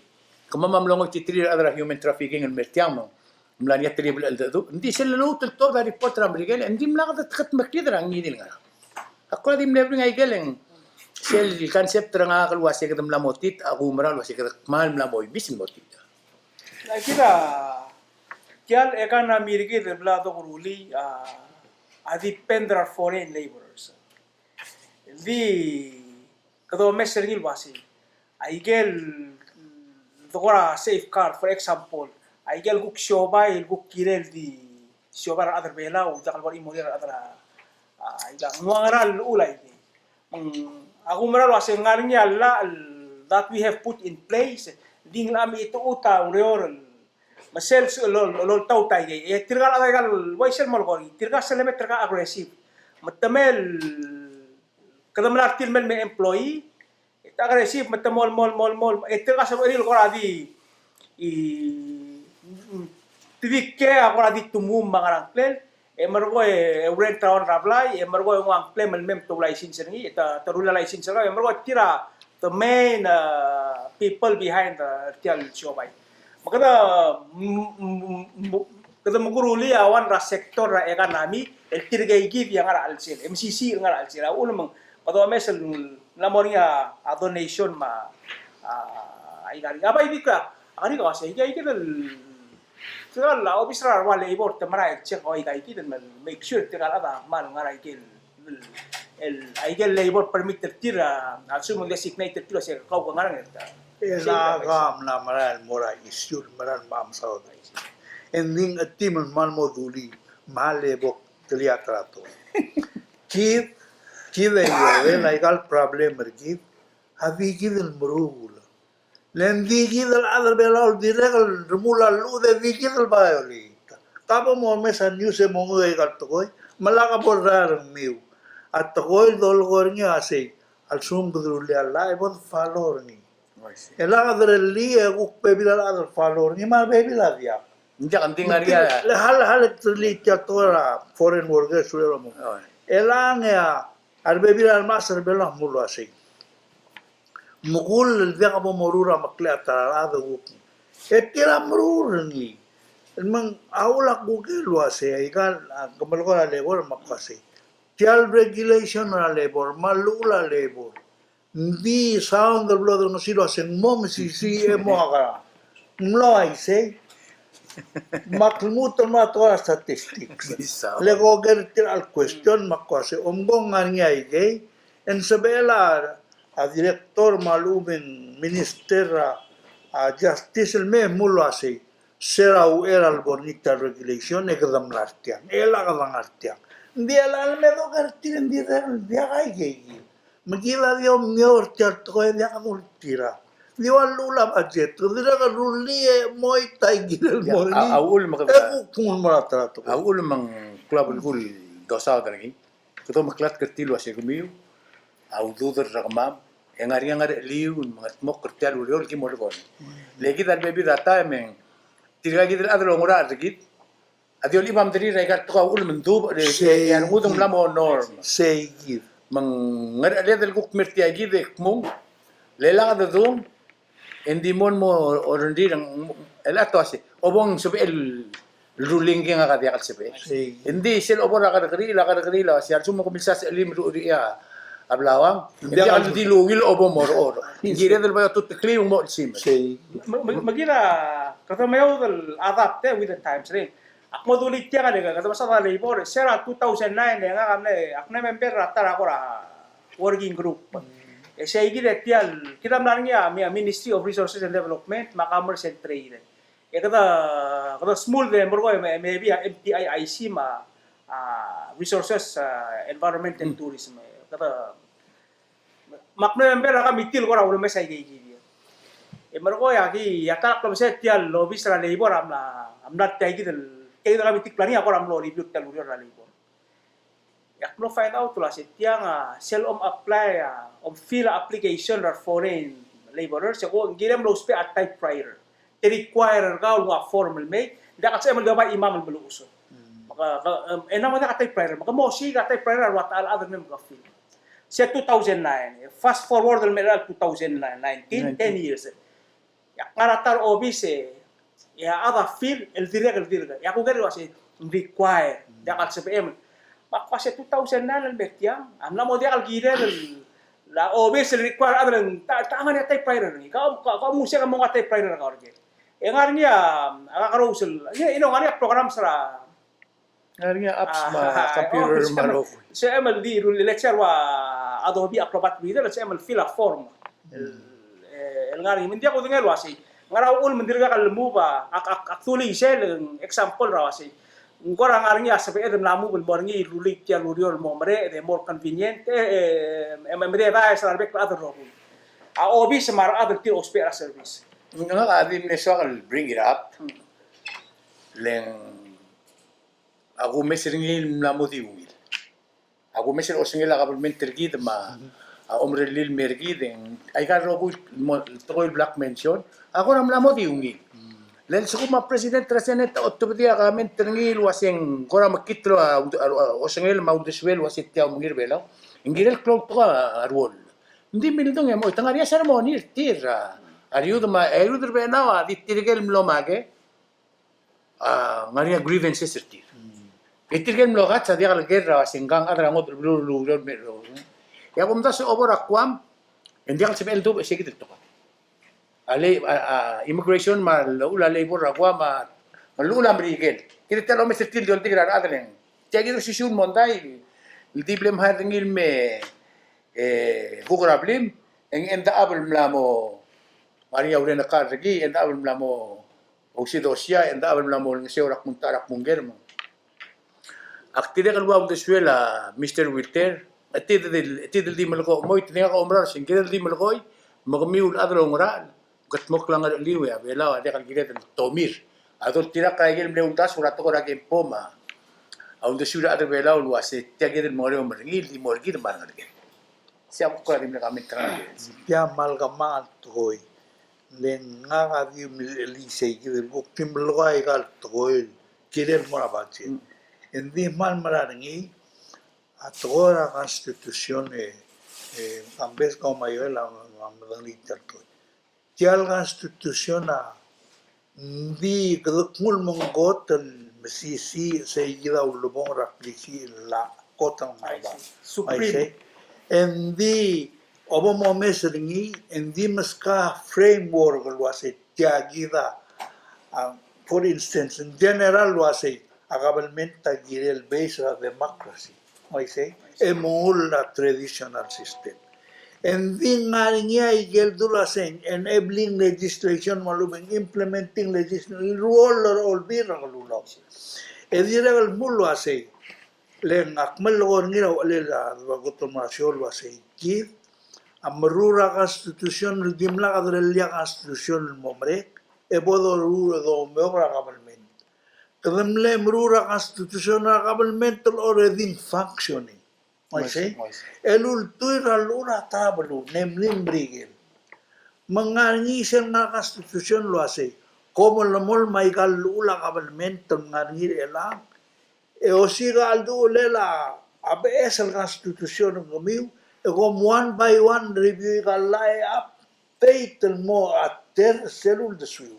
Kemam a mlo ngoititerir a rechad er a human trafficking el mer tiang me ng mla er ngii a telebel el cheldecheduch. Ng di sel lluut el tuobed a report er a Merikel, e ng dimlak de tkedmeklid er a ngii di el ngerang. Ak kora di mle bring a ikel e ng sel concept er ngak el uase kede mla mo tit, a kumerang el uase kede kmal mla mo imis el mo tit. Like kid a, tia el economy er kid el bla dokeruul a, a depend er a foreign laborers. Di kede omes er ngii el uase a ikel de kora safeguard, for example, a ikel kuk siobai el kuk kirel di siobai er a rechad er Belau, diak el kora chimorir a rechad er a, a, ika ng ua ngera el llechul a ikei. Me ng, a kumerang el uase ng ngar er ngii a llach el that we have put in place, di ng locha mechitechut a ureor el me sel, sel lol, loltaut a ikei. E tirka el chad a ikal uaisei el mo lekoi, tirka sel lemeterk a aggressive. Me te mei el, kede mla er tir el mei el me employee, e te aggressive me te mol, mol, mol, mol, e tirka sel urerir el kora di, i, te di kea kora di tumum me a ngerang klel, e merekong e rent er a blai, e merekong e nguu a ngklem el mei me te license er ngii, e te, te rullii a license er kau, e merekong e tir a the main, uh, people behind, uh, tia el siobai. Me kede, mm, mm, mm, kede mekeruulii a one er a sector er a economy el tirkei kid a ngar er a chelsel, e mesisiich el ngar er a chelsel. A uchul me ng, kede omes el mla mo er ngii a, a donation me a, a, aika, a bai di ka, a kari ka uase, aika, aika el Tirka el obis er a rua labor te merael el check a ika ikid el make sure tirka el chad a kmal ngar er a ikel, el, a ikel labor permit er tir a, a lsekum ng designate er tir el uase kau ke ngar er ngii. E a ka mla merael el mo er a issue el merael me a mesaod. E ng di ng chetim el kmal mo dulii me a lebo el tia el trato. Kid, kid a ikel, a ikal problem er kid, a di kid el meruul. Le ng di kid el chad er a Belau el dirrek el remuul a llechud e di kid el violate. Ka bo momes a news e monguiu a ikal tekoi, me lak bo lerrau er kemiu. A tekoi el dolekoi er ngii a sei, a lsekum kede rullii a llach e bo de follow er ngii. E lak derellii e kuk bebil a rechad el follow er ngii me a rebebil a diak. Ng diak, ng di ngar er ngii a, le hal, hal derellii tia el tekoi er a foreign workers, ule mo. E lak e a, a rebebil a remechas er a Belau a mlo uasei. Mekull el diak bo moruul a meklii a ta er a rechad e kuk. E tir a meruul er ngii. Me ng a uchul a kuk el uasei, a ikal, a, ke melekoi er a labor me ak uasei. Tia el regulation er a labor, me a llechul a labor. Ng di sound el blo derengesii el uasei ng mo mesisiich e mo a kora. Ng mlo uaisei. Me ak lmuut el mo er a tekoi er a statistics. Le ko ker tia el question me ak uasei. Omko ng ngar er ngii a ikei, e ng sebechel a, a director me a lechub e ng minister er a, a justice el mei e mlo uasei. Se er a uchei er a lebo er ngii tia el regulation e kede mla er tiang. E lak kede ngar er tiang. Ng di a le me doker tir e ng dirrek el diak a ikei. Me kid a di omengeor tia el tekoi e diak doltirakl. Di ua llechul a budget, kede dirrek el rullii e mo ita ikid el mo er ngii. A uchul me kede, e kuk kung el mo er a ta er a tekoi. A uchul me ng klou a belkul el dosaod er ngii. Kede omeklatk er tir el uasei kemiu a ududir er kemam, e ng ngar er ngii a ngercheliu el mengetmokl er tia el ureor el ki mo lekoi. Le kid a lebebil er a taem e ng tirka kid el chad el oungerachel er kid a di olechib a mederir er a ikal tekoi a uchul me ng dubech, e a rengud ng mla mo norm. Sei kid. Me ng ngercheled el kuk mer tia kid e kmung, le lak dedung, e ng di mo el mo orrendir, e le a te uasei, obong sebechel el rullii ngkang a diak el sebechel. Sei. E ng di sel obo er a kerrekeriil, a kerrekeriil a uasei a lsekum ke milsa sechelim er a, er a blauang, e ng diak el di ungil obo mo er a, er a. Ng kired el bai otuteklii e ng mo chelsimer. Sei. Me, me, me kid a, kede meoud el adapt e with the times, right? Ak mo dulii tiang e le kede mesaod a labor, se er a two thousand nine e ngak a mle, ak mle member er a ta er a kora working group. E sei kid e tia el, kid a mla er ngii a, a Ministry of Resources and Development, me a Commerce and Trade. E kede, kede smuld e merekong e me, maybe a M T I I C me a, a, Resources, a, Environment and Tourism. E kede, me ak mle member er a committee el kora ulemes a ikei kid. E merekong e aki, a ta er a klebesei tia el obis er a labor a mla, a mla er tia kid el, tia kid el committee el planning a kora mlo review tia el ureor er a labor. E ak mlo find out el uasei tiang a sel om apply a, om fill a application er a foreign laborers, e ko ng kirem el ousbech a typewriter. Te require er kau el nguu a form el mei, ng diak el sebechem el di oba chimam el meluches. Me ke, ke, em, e ng mo diak a typewriter, me ke mo osiik a typewriter a rua ta el chad el mei me ke fill. Se two thousand nine, fast forward el mei er a two thousand nineteen, ten years. E ak ngar er a ta er a obis e, e a chad a fill el dirrek el dirk. E ak oker el uasei ng require, diak el sebechem. Me ak uasei two thousand nine el mei tiang, a mla mo diak el kirel el, a obis el require a chad el ta, ta ngar er ngii a typewriter er ngii. Kau, kau, kau mo osiik a mo ngar er a typewriter er kau er ker. E ngar er ngii a, a kakerous el, e, you know, ngar er ngii a programs er a Ngar er ngii a apps me a computer me a rokui. Sebechem el di rullii, let's say, a ua Adobe Acrobat Reader, sebechem el fill a form. El, e, el ngar er ngii, me ng diak kudengei el uasei. Ngar er a uchul me ng dirkak el move a, ak, ak, ak dulii sel example er a uasei. Ng kora ngar er ngii a sebeched el mla move el mo er ngii el rullii tia el ureor el mo mereched e more convenient, e, e, e, me dedaes er a rebek el chad el rokui. A obis me a rechad el tir a ousbech er a service. Ngak a di mle soak el bring it up. Le ng a kumes er ngii el mla mo di ungil. A kumes er a osengel a kabelment er kid me a omerellel el mei er kid, e ng aika el rokui el mo, tekoi el bla kmention a kora mla mo di ungil. Le lsekum a president er a Senate a otobedii a comment er ngii el uasei ng kora mekngit el a, a, a osengel me a uldesuel el uasei tia omengir Belau, ng kirel klou el tekoi a ruoll. Ng di mildung e mo, te ngar er ngii a seremoni er tir a, a riud me a, e riud er Belau a di tirke el mlo make a ngar er ngii a grievances er tir. E tirke el mlo kats a diak el ker er a uasei ngkang a chad er a ngodech el beluu el ureor el mei el rokui. E a kumdasu e a obor a Guam, e ng diak el sebechel el dubech e se kid el tekoi. A le, a, a immigration me a llechul a labor er a Guam me a llechul a Merikel. Kid a tia el omes er tir el di oldik er a rechad el ng. Tia kid a osisiu el mondai el di blam hire er ngii el me, e, kuk er a blim, e ng end up el mla mo, ngar er ngii a urerek er kid, end up el mla mo ousidosia, end up el mla mo olengeseu er a kmung ta er a kmung ker me. Ak dirrek el ua uldesuel a Mister Wilter, e te di, e te di melekoi, mo, e te di ngak a oumera er sei, ng kired el di melekoi, me kemiu el chad el oungerachel, kede mo klengerechelir e a Belau a diak el kired el tomir. A doltirakl er a ikel mle uldasu er a tekoi er a kempo me a uldesuir a chad er a Belau el uasei tia kid el mengereomel er ngii el di mo er kid me a rengeleked. Sei a kuk kora di mle comment er ngak. Tia kmal kemanget el tekoi. Le ngak a di mle, mle sei kid el kuk di melekoi aika el tekoi el kirel mo er a budget. Mm. E ng di kmal mera er ngii a tekoi er a constitution e, e, kambes kau me a Ioel a, a medengelii tia el tekoi. Tia el constitution a ng di kede knguu el mengkot el mesisiich sei kid a ulebongel er a klisiich el llach, kot el ngar er a bab. Supreme. Uaisei. E ng di, obo momes er ngii, e ng di meskau a framework el uasei tia kid a, a, for instance, in general el uasei, a government a kirel based er a democracy. Uaisei, e mengull a traditional system. E ng di ngar er ngii a ikel dul uasei, enabling legislation me a lechub e ng implementing legislation, el ruoll er a Olbiil er a Kelulau. E dirrek el dmu el uasei, le ngak a melekoi er ngii er a uchelel a kot el mo er a show el uasei kid a meruul er a constitution el dimlak derellii a constitution el mo merek, e bo doruul e domeob er a government. Kede mle meruul er a constitution er a government el already functioning. Uaisei? Uaisei. El ultuil er a llechul a ta er a beluu, namely Merikel. Me ng ngar er ngii sel ngar er a constitution el uasei, kom melemolem aika el llechul a government el ngar er ngii er chelechang, e osiik a chelduchelel a beches el constitution er kemiu, e kom one by one review aika el llach e update el mo a ter sel uldesuiu.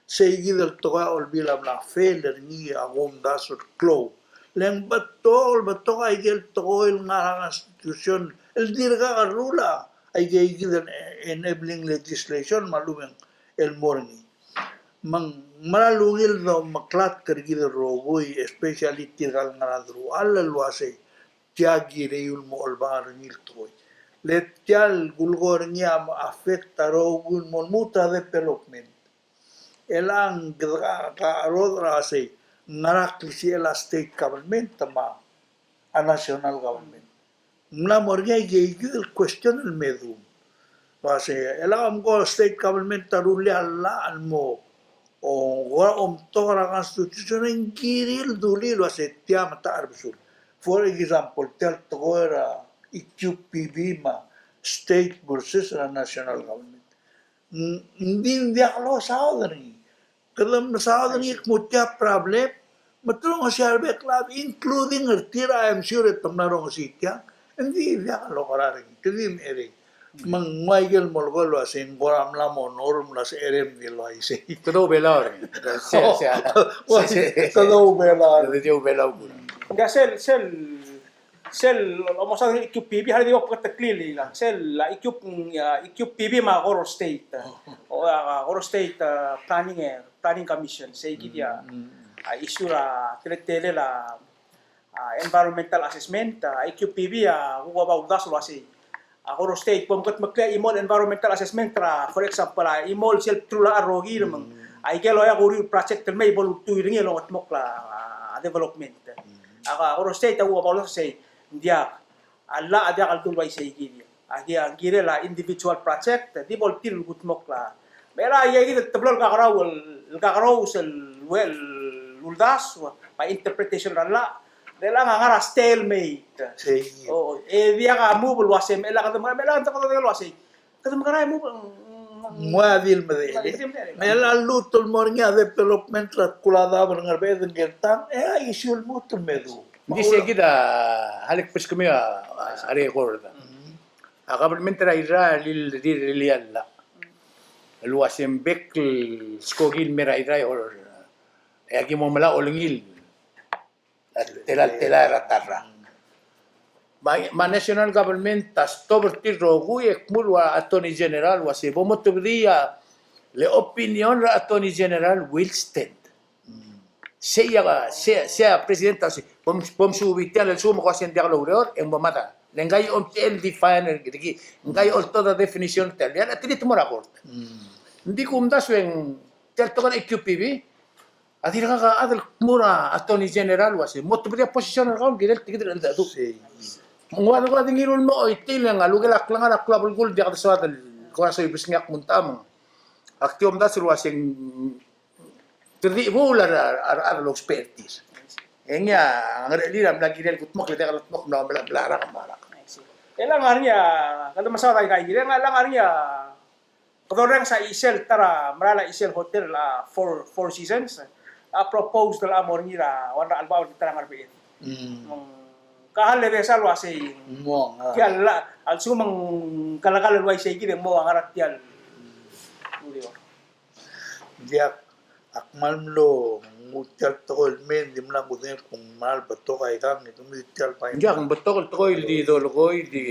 Sei kid el tekoi a Olbiil a mla fail er ngii a kumdasu el klou. Le ng betok, betok aike el tekoi el ngar er a constitution el dirkak el ruul a, aike kid el enabling legislation me a lechub e ng el mo er ngii. Me ng mera el ungil el domeklatk er kid el rokui, especially tirka el ngar er a deruchall el uasei tia kired el mo chelebangel er ngii el tekoi. Le tia el kulekoi er ngii a affect a rokui el mo lmuut er a development. Chelechang kede ka, kacherodech er a uasei, ngera klisichel a state government me a national government. Ng mla mo er ngii a ike, ike el question el me dum. Uasei, chelechang kom ko state government a rullii a llach el mo, o, kora omtok er a constitution e ng kirir el dulii el uasei tia me ta er a besul. for example, tia el tekoi er a E Q P B me a state versus er a national government. Ng, ng di, ng diak losaod er ngii. Kede mesaod er ngii el kmo tia problem, me te rongesii a rebek el chad, including er tir, I am sure te mla rongesii tiang, ng di diak lokerang er ngii, kede di mecherei. Me ng ua ikel molekoi el uasei ng kora mla mo normal el uasei e ng di el uaisei. Kede oubelau er ngii. Se, se, se, se. Kede oubelau. Kede oubelau. Ng di sel, sel sel, almost a E Q P B, a di ko beketeklii el, sel, a E Q, a E Q P B me a Koror State. O, a Koror State, a, planning, e, planning commission, sei kid a, a issue er a teletelel a, a environmental assessment, a E Q P B, a, kuk oba uldasu el uasei. A Koror State, bo mkedmeklii a chimo el environmental assessment er a, for example, a chimo el sel bdelul a rokir me ng. Aikel oeak uriul project el mei bo lultuil er ngii el ongetmokl a, a development. A Koror State a kuk oba uldasu el sei, ng diak, a llach a diak el dul uaisei kid. Aki a kirel a individual project, di bo el tir el kudmokl a. Me a llach a kid el teblo el kakerau, el kakerous el, el uldasu, me a interpretation er a llach. Me a llach a ngar er a stalemate. Sei. O, e diak a move el uasei, me a llach a kede, me a llach a kede uasei. Kede mekera e move, ng ua di el medechel. Me a lluut el mo er ngii a development er a Tkuladaob er a Ngerbeched ngike el tang, e a issue el lmuut el meduch. Ng di sei kid a, a lek beskemiu a, a record. A government er a Irrai a rirellii a llach el uasei ng bek el skoki el mei er a Irrai, e aki mo melai a olengil. Tela, tela er a ta el rak. Me a, me a national government a stop er tir el rokui e kmu el ua Attorney General el uasei bo motebedii a, le opinion er a Attorney General will stand. Sei a, sei, sei a president a uasei, bom, bom subii tia el lsekum e ko uasei ng diak loureor, e ng bo mad a. Le ngkai a omtechei el define er ngii, ngkai a oltobed a definition er tia el, e a treat el mo er a court. Ng di kumdasu e ng tia el tekoi er a E Q P B, a dirkak a chad el kmo er a Attorney General el uasei, motebedii a position er kau el kirel tia kid el cheldecheduch. Sei. Me ng ua, ua di ngiluu el mo choitii el ngar er a uchei el klengar er a klou a belkul e diak de soad el kora soiseb er ngii a kmo ng ta me ng. Ak di omdasu el uasei ng, te di buul a, a, a rechad el ousbech er tir. E ngii a ngerechelir a mla kirel kudmokl e diak el kudmokl, mla, mla, mla rak, mla rak. E le ngar er ngii a, kede mesaod a ika el kirel, e le ngar er ngii a Kede orrenges a chisel, ta er a merael a chisel hotel a Four, Four Seasons, a proposed el mo er ngii er a, ua er a Ngerchelbacheb el ta er a Ngerbeched. Mm. Me ng kall e desa el uasei. Mo, a. Tia el, a lsekum ng kelekall el uaisei kid e mo ngar er tia el. Diak, ak kmal mlo nguu tia el tekoi el mei, ng dimlak kudengei el kmo ng kmal betok a ikang, e kemiu tia el bai. Diak, ng betok el tekoi el di dolekoi, di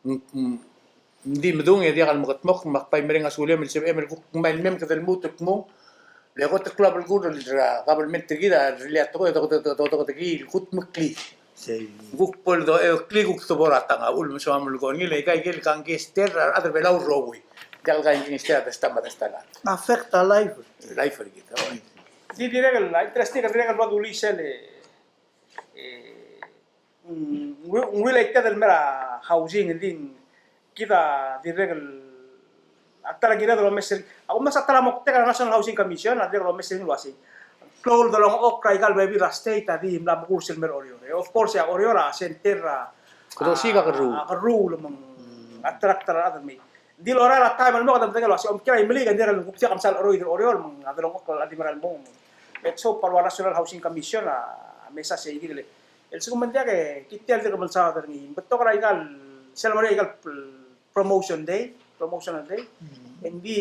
ng, ng, ng di medung e diak el mekedmokl, me ak bai mereng a sulem el sebechem el kuk ngmai el mei me kede lmuut el kmo, le kot el klou a belkul er a government er kid a rirellii a tekoi, e dokedekii el kudmeklii. Sei. Kuk bo el dokeklii, kuk debo er a tang a uchul me soam el kongil, e aika ikel gangster a rechad er a Belau el rokui. Diak el gangster a desta me a desta el chad. Affect a life. Life er kid, oi. Di dirrek el, interesting, dirrek el bla dulii sel, e, e, mm, ng, ng related el mei er a housing, e ng di kid a dirrek el, a ta er a kired el omes er, a kumdasu a ta er a moktek er a National Housing Commission, a dirrek el omes er ngii el uasei. Klou el delengchokl er a ika el bebil er a state a di mla mekurs el mei er a Oreor. E, of course, a Oreor a center er a, kede osiik a kerruul. A kerruul me ng, mm, attract er a rechad el mei. Di lorael a taem el mo kede medengei el uasei, omkiei er a Imeliik e ng dirrek el kuk diak a mesa el cheroid er a Oreor, me ng a delengchokl a di merael el mo. Let's hope a ua National Housing Commission a mesa sei kid el. El lsekum ng diak e, kid tia el dirk mle saod er ngii. Ng betok er a ika el, sel mo er a ika el promotion day, promotional day. Mm. E ng di,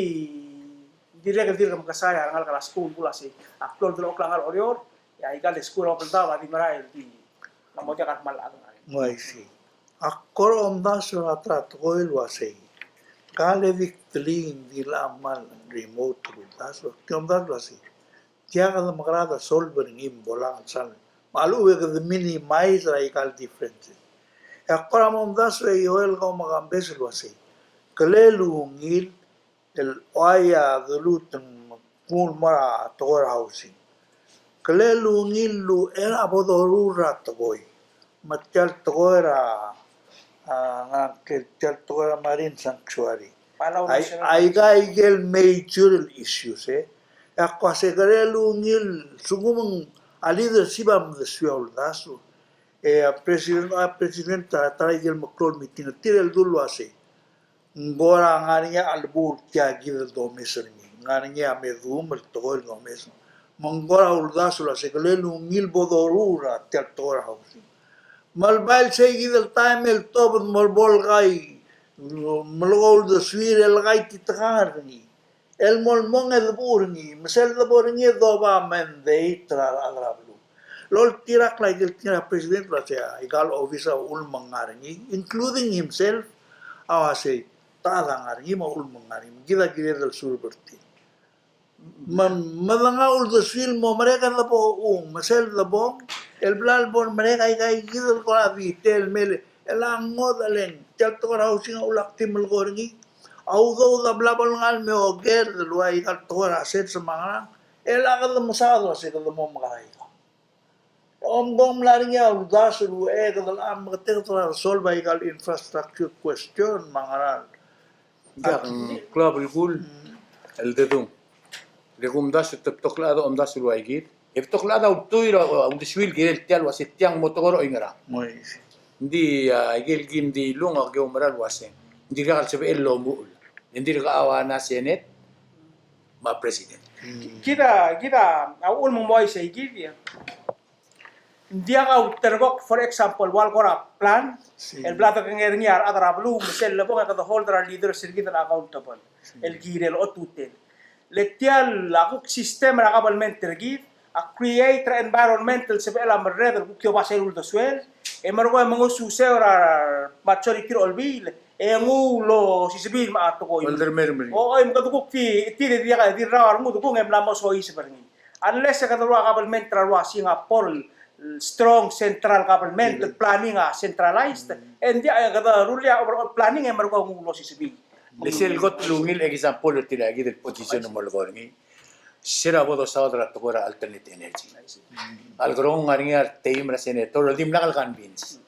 dirrek el dirk mekesai a rengalek er a skuul el kmo sei. A klou el delengchokl a ngar er a Oreor, e a ika el skuul er a Babeldaob a di merael di. Ng mo diak a kmal chad. Oh, I see. Ak kora omdasu er a ta er a tekoi el uasei. Ka le di ktelii ng di locha kmal remote el uldasu. Ak di omdasu el uasei. Tia kede mekerang e solve er ngii me bo lak el sal. Me a lechub e kede minimize er a ika el differences. E ak kora mo omdasu e Joel, kau me a Kambes el uasei. Kele el ungil el uai a deluut el kmo ng mo er a tekoi er a housing. Kele el ungil el uchei er a bo doruul er a tekoi. Me tia el tekoi er a, a, ngak el tia el tekoi er a marine sanctuary. Palau National Park. Aika ikel major issues, e. E ak uasei kele el ungil, sekum ng a leadership a medesuii a uldasu. E a president, a president a ta er a ikel meklou el meeting er tir el dul uasei, ng kora ngar er ngii a chelebuul tia kid el domes er ngii. Ngar er ngii a me duum el tekoi el domes. Me ng kora uldasu el uasei, kele ungil bo doruul er tia el tekoi er a housing. Me le bai el sei kid el taem el tobed me bo le kai, me le ko uldesuir el kai titekangel er ngii. El mo el mong e debuul er ngii, me sel debo er ngii e doba a mandate er a rechad er a beluu. Loltirakl a ikel tekingel a president el uasei a ikal obis a uchul me ng ngar er ngii, including himself, a uasei, ta a ngar er ngii me a uchul me ng ngar er ngii, me kid a kired el serve er tir. Me, me dengau uldesuir el mo merek e debo ung, me sel debo, el bla lebo merek a ika kid el kora detail el mei el, el a ngodech el ng, tia el tekoi er a housing a ulak di melekoi er ngii. A udoud a bla bo lengai el me oker el ua ika el tekoi er a sel se me a ngerang. El a kede mesaod el uasei kede mo mekera ika. Omko ng mla er ngii a uldasu el ua e kede locha meketeket er a resolve a ika el infrastructure question me a ngerang. Diak, ng klou a belkul el dedung. Dirk kumdasu e te betok el chad a omdasu el ua ikid. E betok el chad a ultuil er a uldesuir el kirel tia el uasei tiang mo tekoi er oingerang. Ng di, a, ikel kim di lung a keumerang el uasei ng dirkak el sebechel el omuchel. Ng dirkak a ua na Senate me a President. Kid a, kid a uchul me ng mo uaisei kid ia. Ng diak a ulterekokl, for example, ua el kora plan el bla dekengei er ngii a rechad er a beluu me sel lebong e kede hold er a leaders er kid el accountable el kirel otutel. Le tia el a kuk system er a government er kid a create er a environment el sebechel a merreder el kuk di oba sel uldesuel e merekong e mengesuseu er a majority er a olbiil e nguu el osisebii me a tekoi. Oldermermeri. O, oi, me kede kuk di, di, di, di, di rrau a rengud e kung e mla mo soiseb er ngii. Unless e kede rua government er a rua Singapore el strong central government, planning a centralized, e ng diak e kede rullii a overall planning e merekong e nguu el osisebii. Le sel kot el ungil example er tia kid el position el mo lekoi er ngii. Se er a bo dosaod er a tekoi er a alternate energy. A lekerong e ng ngar er ngii a reteim er a senator el dimlak el convince.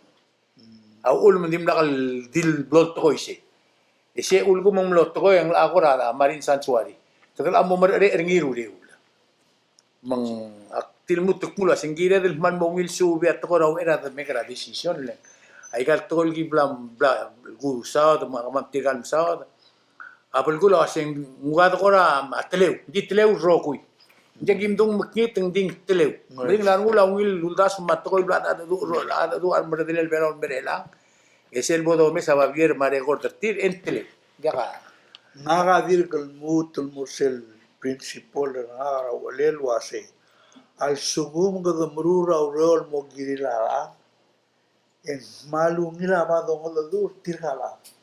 A uchul me ng dimlak el di el blo el tekoi isei. E sei a uchul me ng mlo tekoi e ng locha kora marine sanctuary. Kede locha mo merechorech er ngii er a uriul. Me ng ak di lmuut el kmo el uasei ng kired el kmal mo ungil suub a tekoi er a uchei er a de make er a decision le ng aika el tekoi el ki bla, bla kusaod me a kemam tirka el mesaod. A belkul a uasei ng ua de kora a teleu, ng di teleu el rokui. Ng di kim dung mekngit, ng di ng teleu. Meringel a rengul a ungil uldasu me a tekoi el bla dedu, dedu a remerredelel a Belau el mei er chelechang. E sel bo domes a babier me a record er tir e ng teleu. Diak a. Ngak a dirk lmuut el mo er sel principle er ngak er a uchelel el uasei a lsekum kede meruul er a ureor el mo kirir a rechad, e ng kmal ungil a bo dongedecheduch er tirka el chad.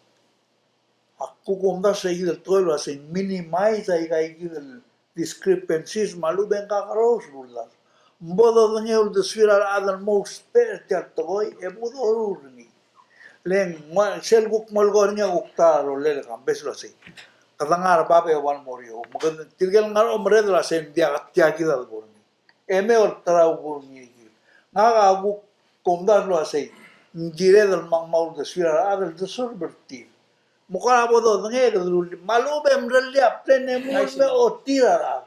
Ak kuk omdasu a ikid el tekoi el uasei ng minimize a ika ikid el discrepancies me a lechub e ng kakerous el uldasu. Ng bo dodengei a uldesuir a rechad el mo ousbech er tia el tekoi e bo doruul er ngii. Le ng ua sel kuk melekoi er ngii a kuk ta er a rolel e kambes el uasei kede ngar er a bab e ua el mo er eou. Me kede tirke el ngar er a omerreder el uasei ng diak, tia kid a debo er ngii. E me olterau bo er ngii. Ngak a kuk omdasu el uasei ng kired el mla mo uldesuir a rechad el deserve er tir. Me kora bo dodengei e kede rullii. Me a lechub e mrellii a plan e mnguu el me otir a rechad.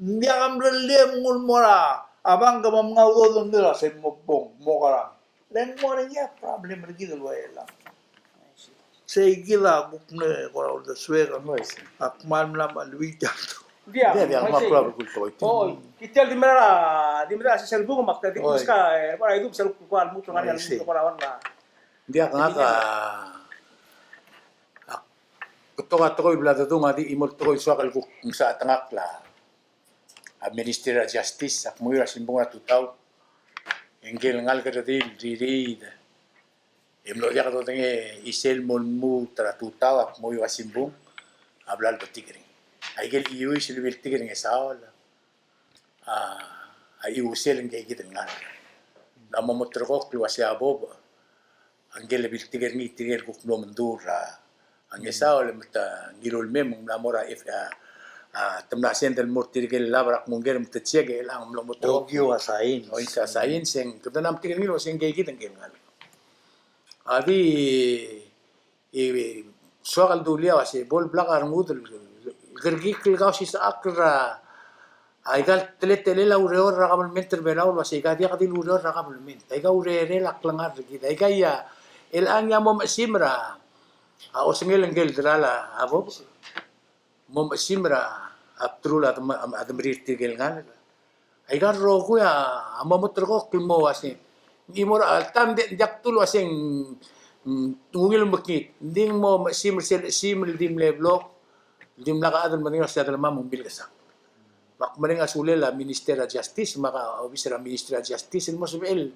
Ng diak a mrellii e mnguu el mo er a bank me mngai a udoud el mei el uasei mo bong, mo kerang. Le ng mo er ngii a problem er kid el ua e lang. Sei kid a kuk mle kora uldesuek a kmal mla me a luit a. Diak, diak, me a kuk kora kuk kuk. Oi, kid el di mera, di mera sel bung me ak di kuk ska, e, kora idub sel kuk kora lmuut el ngar er ngii a lmuut el kora ua. Diak, ngak a, ak, betok a tekoi el bla dedung a di chimo el tekoi el soak el kuk msa a tengakl a a Ministry er a Justice, ak menguiu er a simbung er a tutau. E ngike el ngalek el redil, ririid. E mlo diak dodengei a chisel el mo lmuut er a tutau, ak menguiu er a simbung, a bla lebetik er ngii. Aike el chiuis el lebetik er ngii e saul, a, a chiusel ngike kid el ngalek. Ng mo moterekokl el uasei a bob, a ngike el lebiltik er ngii tirke el kuk mlo mendul er a, a Ngesaol, me te ngiluu el mei me ng mla mo er a, a, a, te mla send el mo er tirke el lab er a kmungker me te check e chelechang e mlo mo tokio a sign. O, a sign, se ng kede mla metik er ngii el uasei ngike kid ngike el ngalek. A di, e, soak el dulii a uasei bo el blak a rengud el kerekikl el kausisechakl er a, Aika el teletelel a ureor er a kabelment er a Belau el uasei aika diak di el ureor er a kabelment. Aika urerel a klengar er kid. Aika ia, el ang ia mo mechesim er a, a osengel ngkel deral a bob. Mo mechesim er a bdelul a dem-, a demerir tirke el ngalek. Aika el rokui a mo meterekokl el mo uasei. Ng mo er a, alta ng di-, ng diak dul uasei ng, mm, ungil mekngit. Ng di mo mechesim er sel chesim el di mle block, el dimlak a chad el medengei el uasei a delemam a ungil kesang. Me ak mereng a sulel a Minister er a Justice, me a obis er a Minister er a Justice, el mo sebechel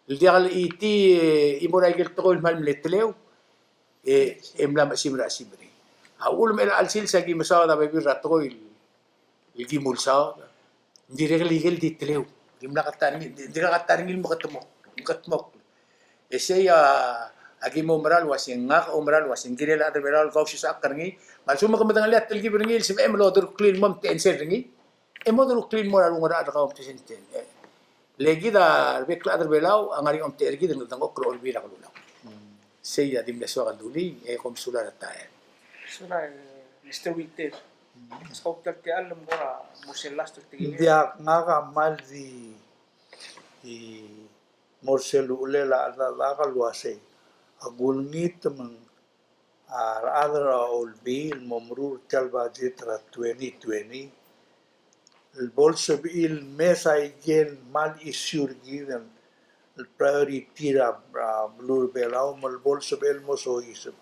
el diak el chiti, e, e mo er a ikel tekoi el kmal mle teleu, e, e mla mechesim er a chesim er ngii. A uchul me chelecha el sils a ki mesaod a bebil er a tekoi el ki mulsaod. Ng dirrek el ikel di teleu. Dimlak a ta er ngii, di-, dirrek a ta er ngii el mekedmokl, mekedmokl. E sei a, a ki mo mera el uasei, ngak a oumera el uasei, ng kirel a chad er a Belau el kausisechakl er ngii. Me a lsekum ke medengelii a telkib er ngii el sebechem el oderuklii el mo omtechei er ngii, e mo oderuklii el mo er a rengud er a rechad er kau omtechei. Le kid a rebek el chad er a Belau a ngar er ngii a omtechei er kid el dengchokl er a Olbiil er a Kelulau. Sei a di mle soak el dulii, e kom sulang er a taem. Sulang, Mister Winter. Skau tia el techall me kora mo sel last el tekingel. Ng diak, ngak a kmal di, di mo er sel uchelel a cheldechedechak el uasei, a kulengit me ng a rechad er a Olbiil el mo meruul er tia el budget er a twenty twenty. El bo lsebechir el mes a ikel kmal issue er kid el priority er a, a beluu er a Belau, me le bo lsebechir el mo soiseb.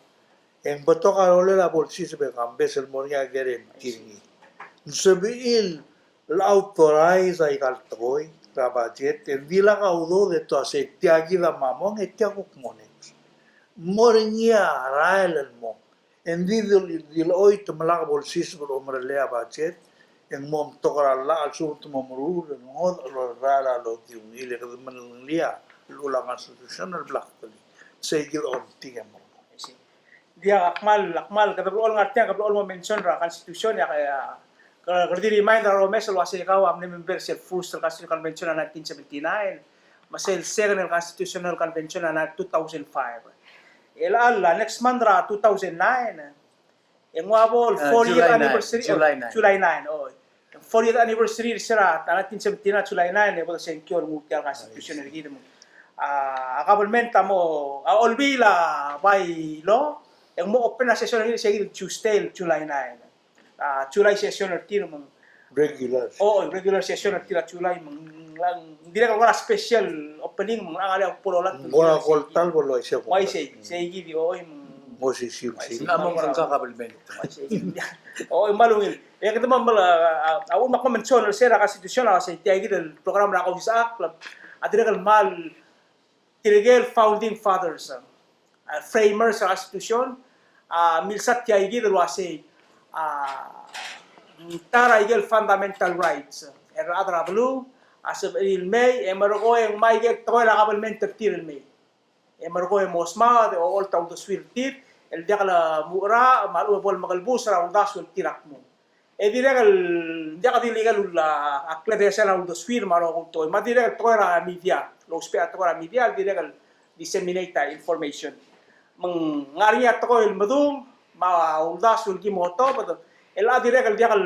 E ng betok a rolel a bo lsiseb e kambes el mo er ngii a guarantee er ngii. Ng sebechir el authorize aika el tekoi er a budget, e ng dilak a udoud e te uasei tia kid a mla mong e tia kuk mo next. Mo er ngii a rael el mo. E ng di, di, di lechoit me lak bo lsiseb el omerellel a budget, e ng mo omtok er a llach el subed el mo meruul, e ng ngodech el rael a lodiungil e kede medengelii a llechul a constitution el bla ktelii. Sei kid a ongtik e mo. Diak, ak kmal, ak kmal, kede blechoel ngar tiang, kede blechoel mo mention er a constitution, e a, e a, ke, kede di remind er a romes el uasei kau a mle member er sel first el constitutional convention er a nineteen seventy-nine, me sel second el constitutional convention er a two thousand five. E chelecha el next month er a two thousand nine, e ng ua bo el fortieth anniversary, July nine. July nine, oi. Fortieth anniversary er sel nineteen seventy-nine, July nine, e bo de sengkio el nguu tia el constitution er kid. A, a government a mo, a Olbiil a bylaw, e ng mo open a session er kid se kid el Tuesday el July nine. A, July session er tir me ng regular. O, regular session er tir a July me ng, ng dirrek el kora special opening me ng ngar er ngii a bo lolatk. Ng kora koltal bo loisei. Uaisei, sei kid, oi, me ng mo sisiu, sei. Ng mo er a government. Uaisei. Oi, me a ungil. E kede mo, a, a, a, uchul me ak mo mention er sel constitution, a, sei tia kid el program er a kausisechakl, a dirrek el kmal tirke el founding fathers, a, framers er a constitution, a milsa tia kid el uasei, a, ta er a ikel fundamental rights er a rechad er a beluu a sebechir el mei e merekong e ng mei ikel tekoi er a government er tir el mei. E merekong e mo smaod e ocholt a uldesuir er tir el diak lemucherachel me a lechub e bo lemekelebus er a uldasu el tir a kmo. E dirrek el, diak di le ikel ul-, a, a kledesel a uldesuir me a rokui el tekoi. Me a dirrek el tekoi er a media, lousbech a tekoi er a media, el dirrek el disseminate a information. Me ng ngar er ngii a tekoi el medung, me a uldasu el ki mo otobed, el a dirrek el diak el,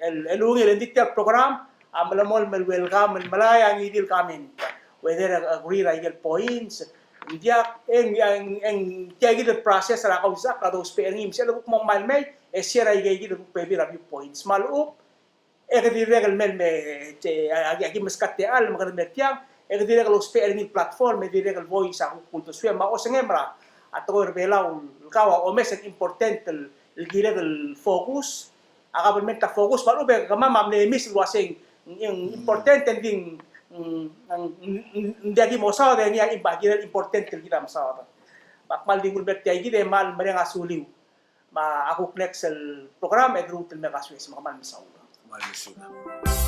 el, el ungil, e ng di tia el program a melemolem el welcome el melai a ngii di el comment. Whether a agree er a ikel points, ng diak, e ng, e ng, e ng tia kid el process er a kausisechakl a dousbech er ngii, me sel kuk mo ngmai el mei, e share a ika kid el kuk bebil er a viewpoints. Me a lechub, e ke dirrek el mei el me, e, a, a, aki meskau a techall, me kede mer tiang, e ke dirrek el ousbech er ngii el platform, e dirrek el voice a kuk uldesuem, me a osengem er a, a tekoi er a Belau, el kau a omes el important el, el kired el focus, a government a focus, me a lechub e kemam a mle miss el uasei ng, ng important e ng di ng, ng, ng, ng, ng diak ki mesaod e ngii a, a kirel important el kid a mesaod. Me ak kmal di nguu el mer tia kid e kmal mereng a suliu. Me a kuk next el program e deruul el me kasoes, me kmal mesaul. Kmal mesaul.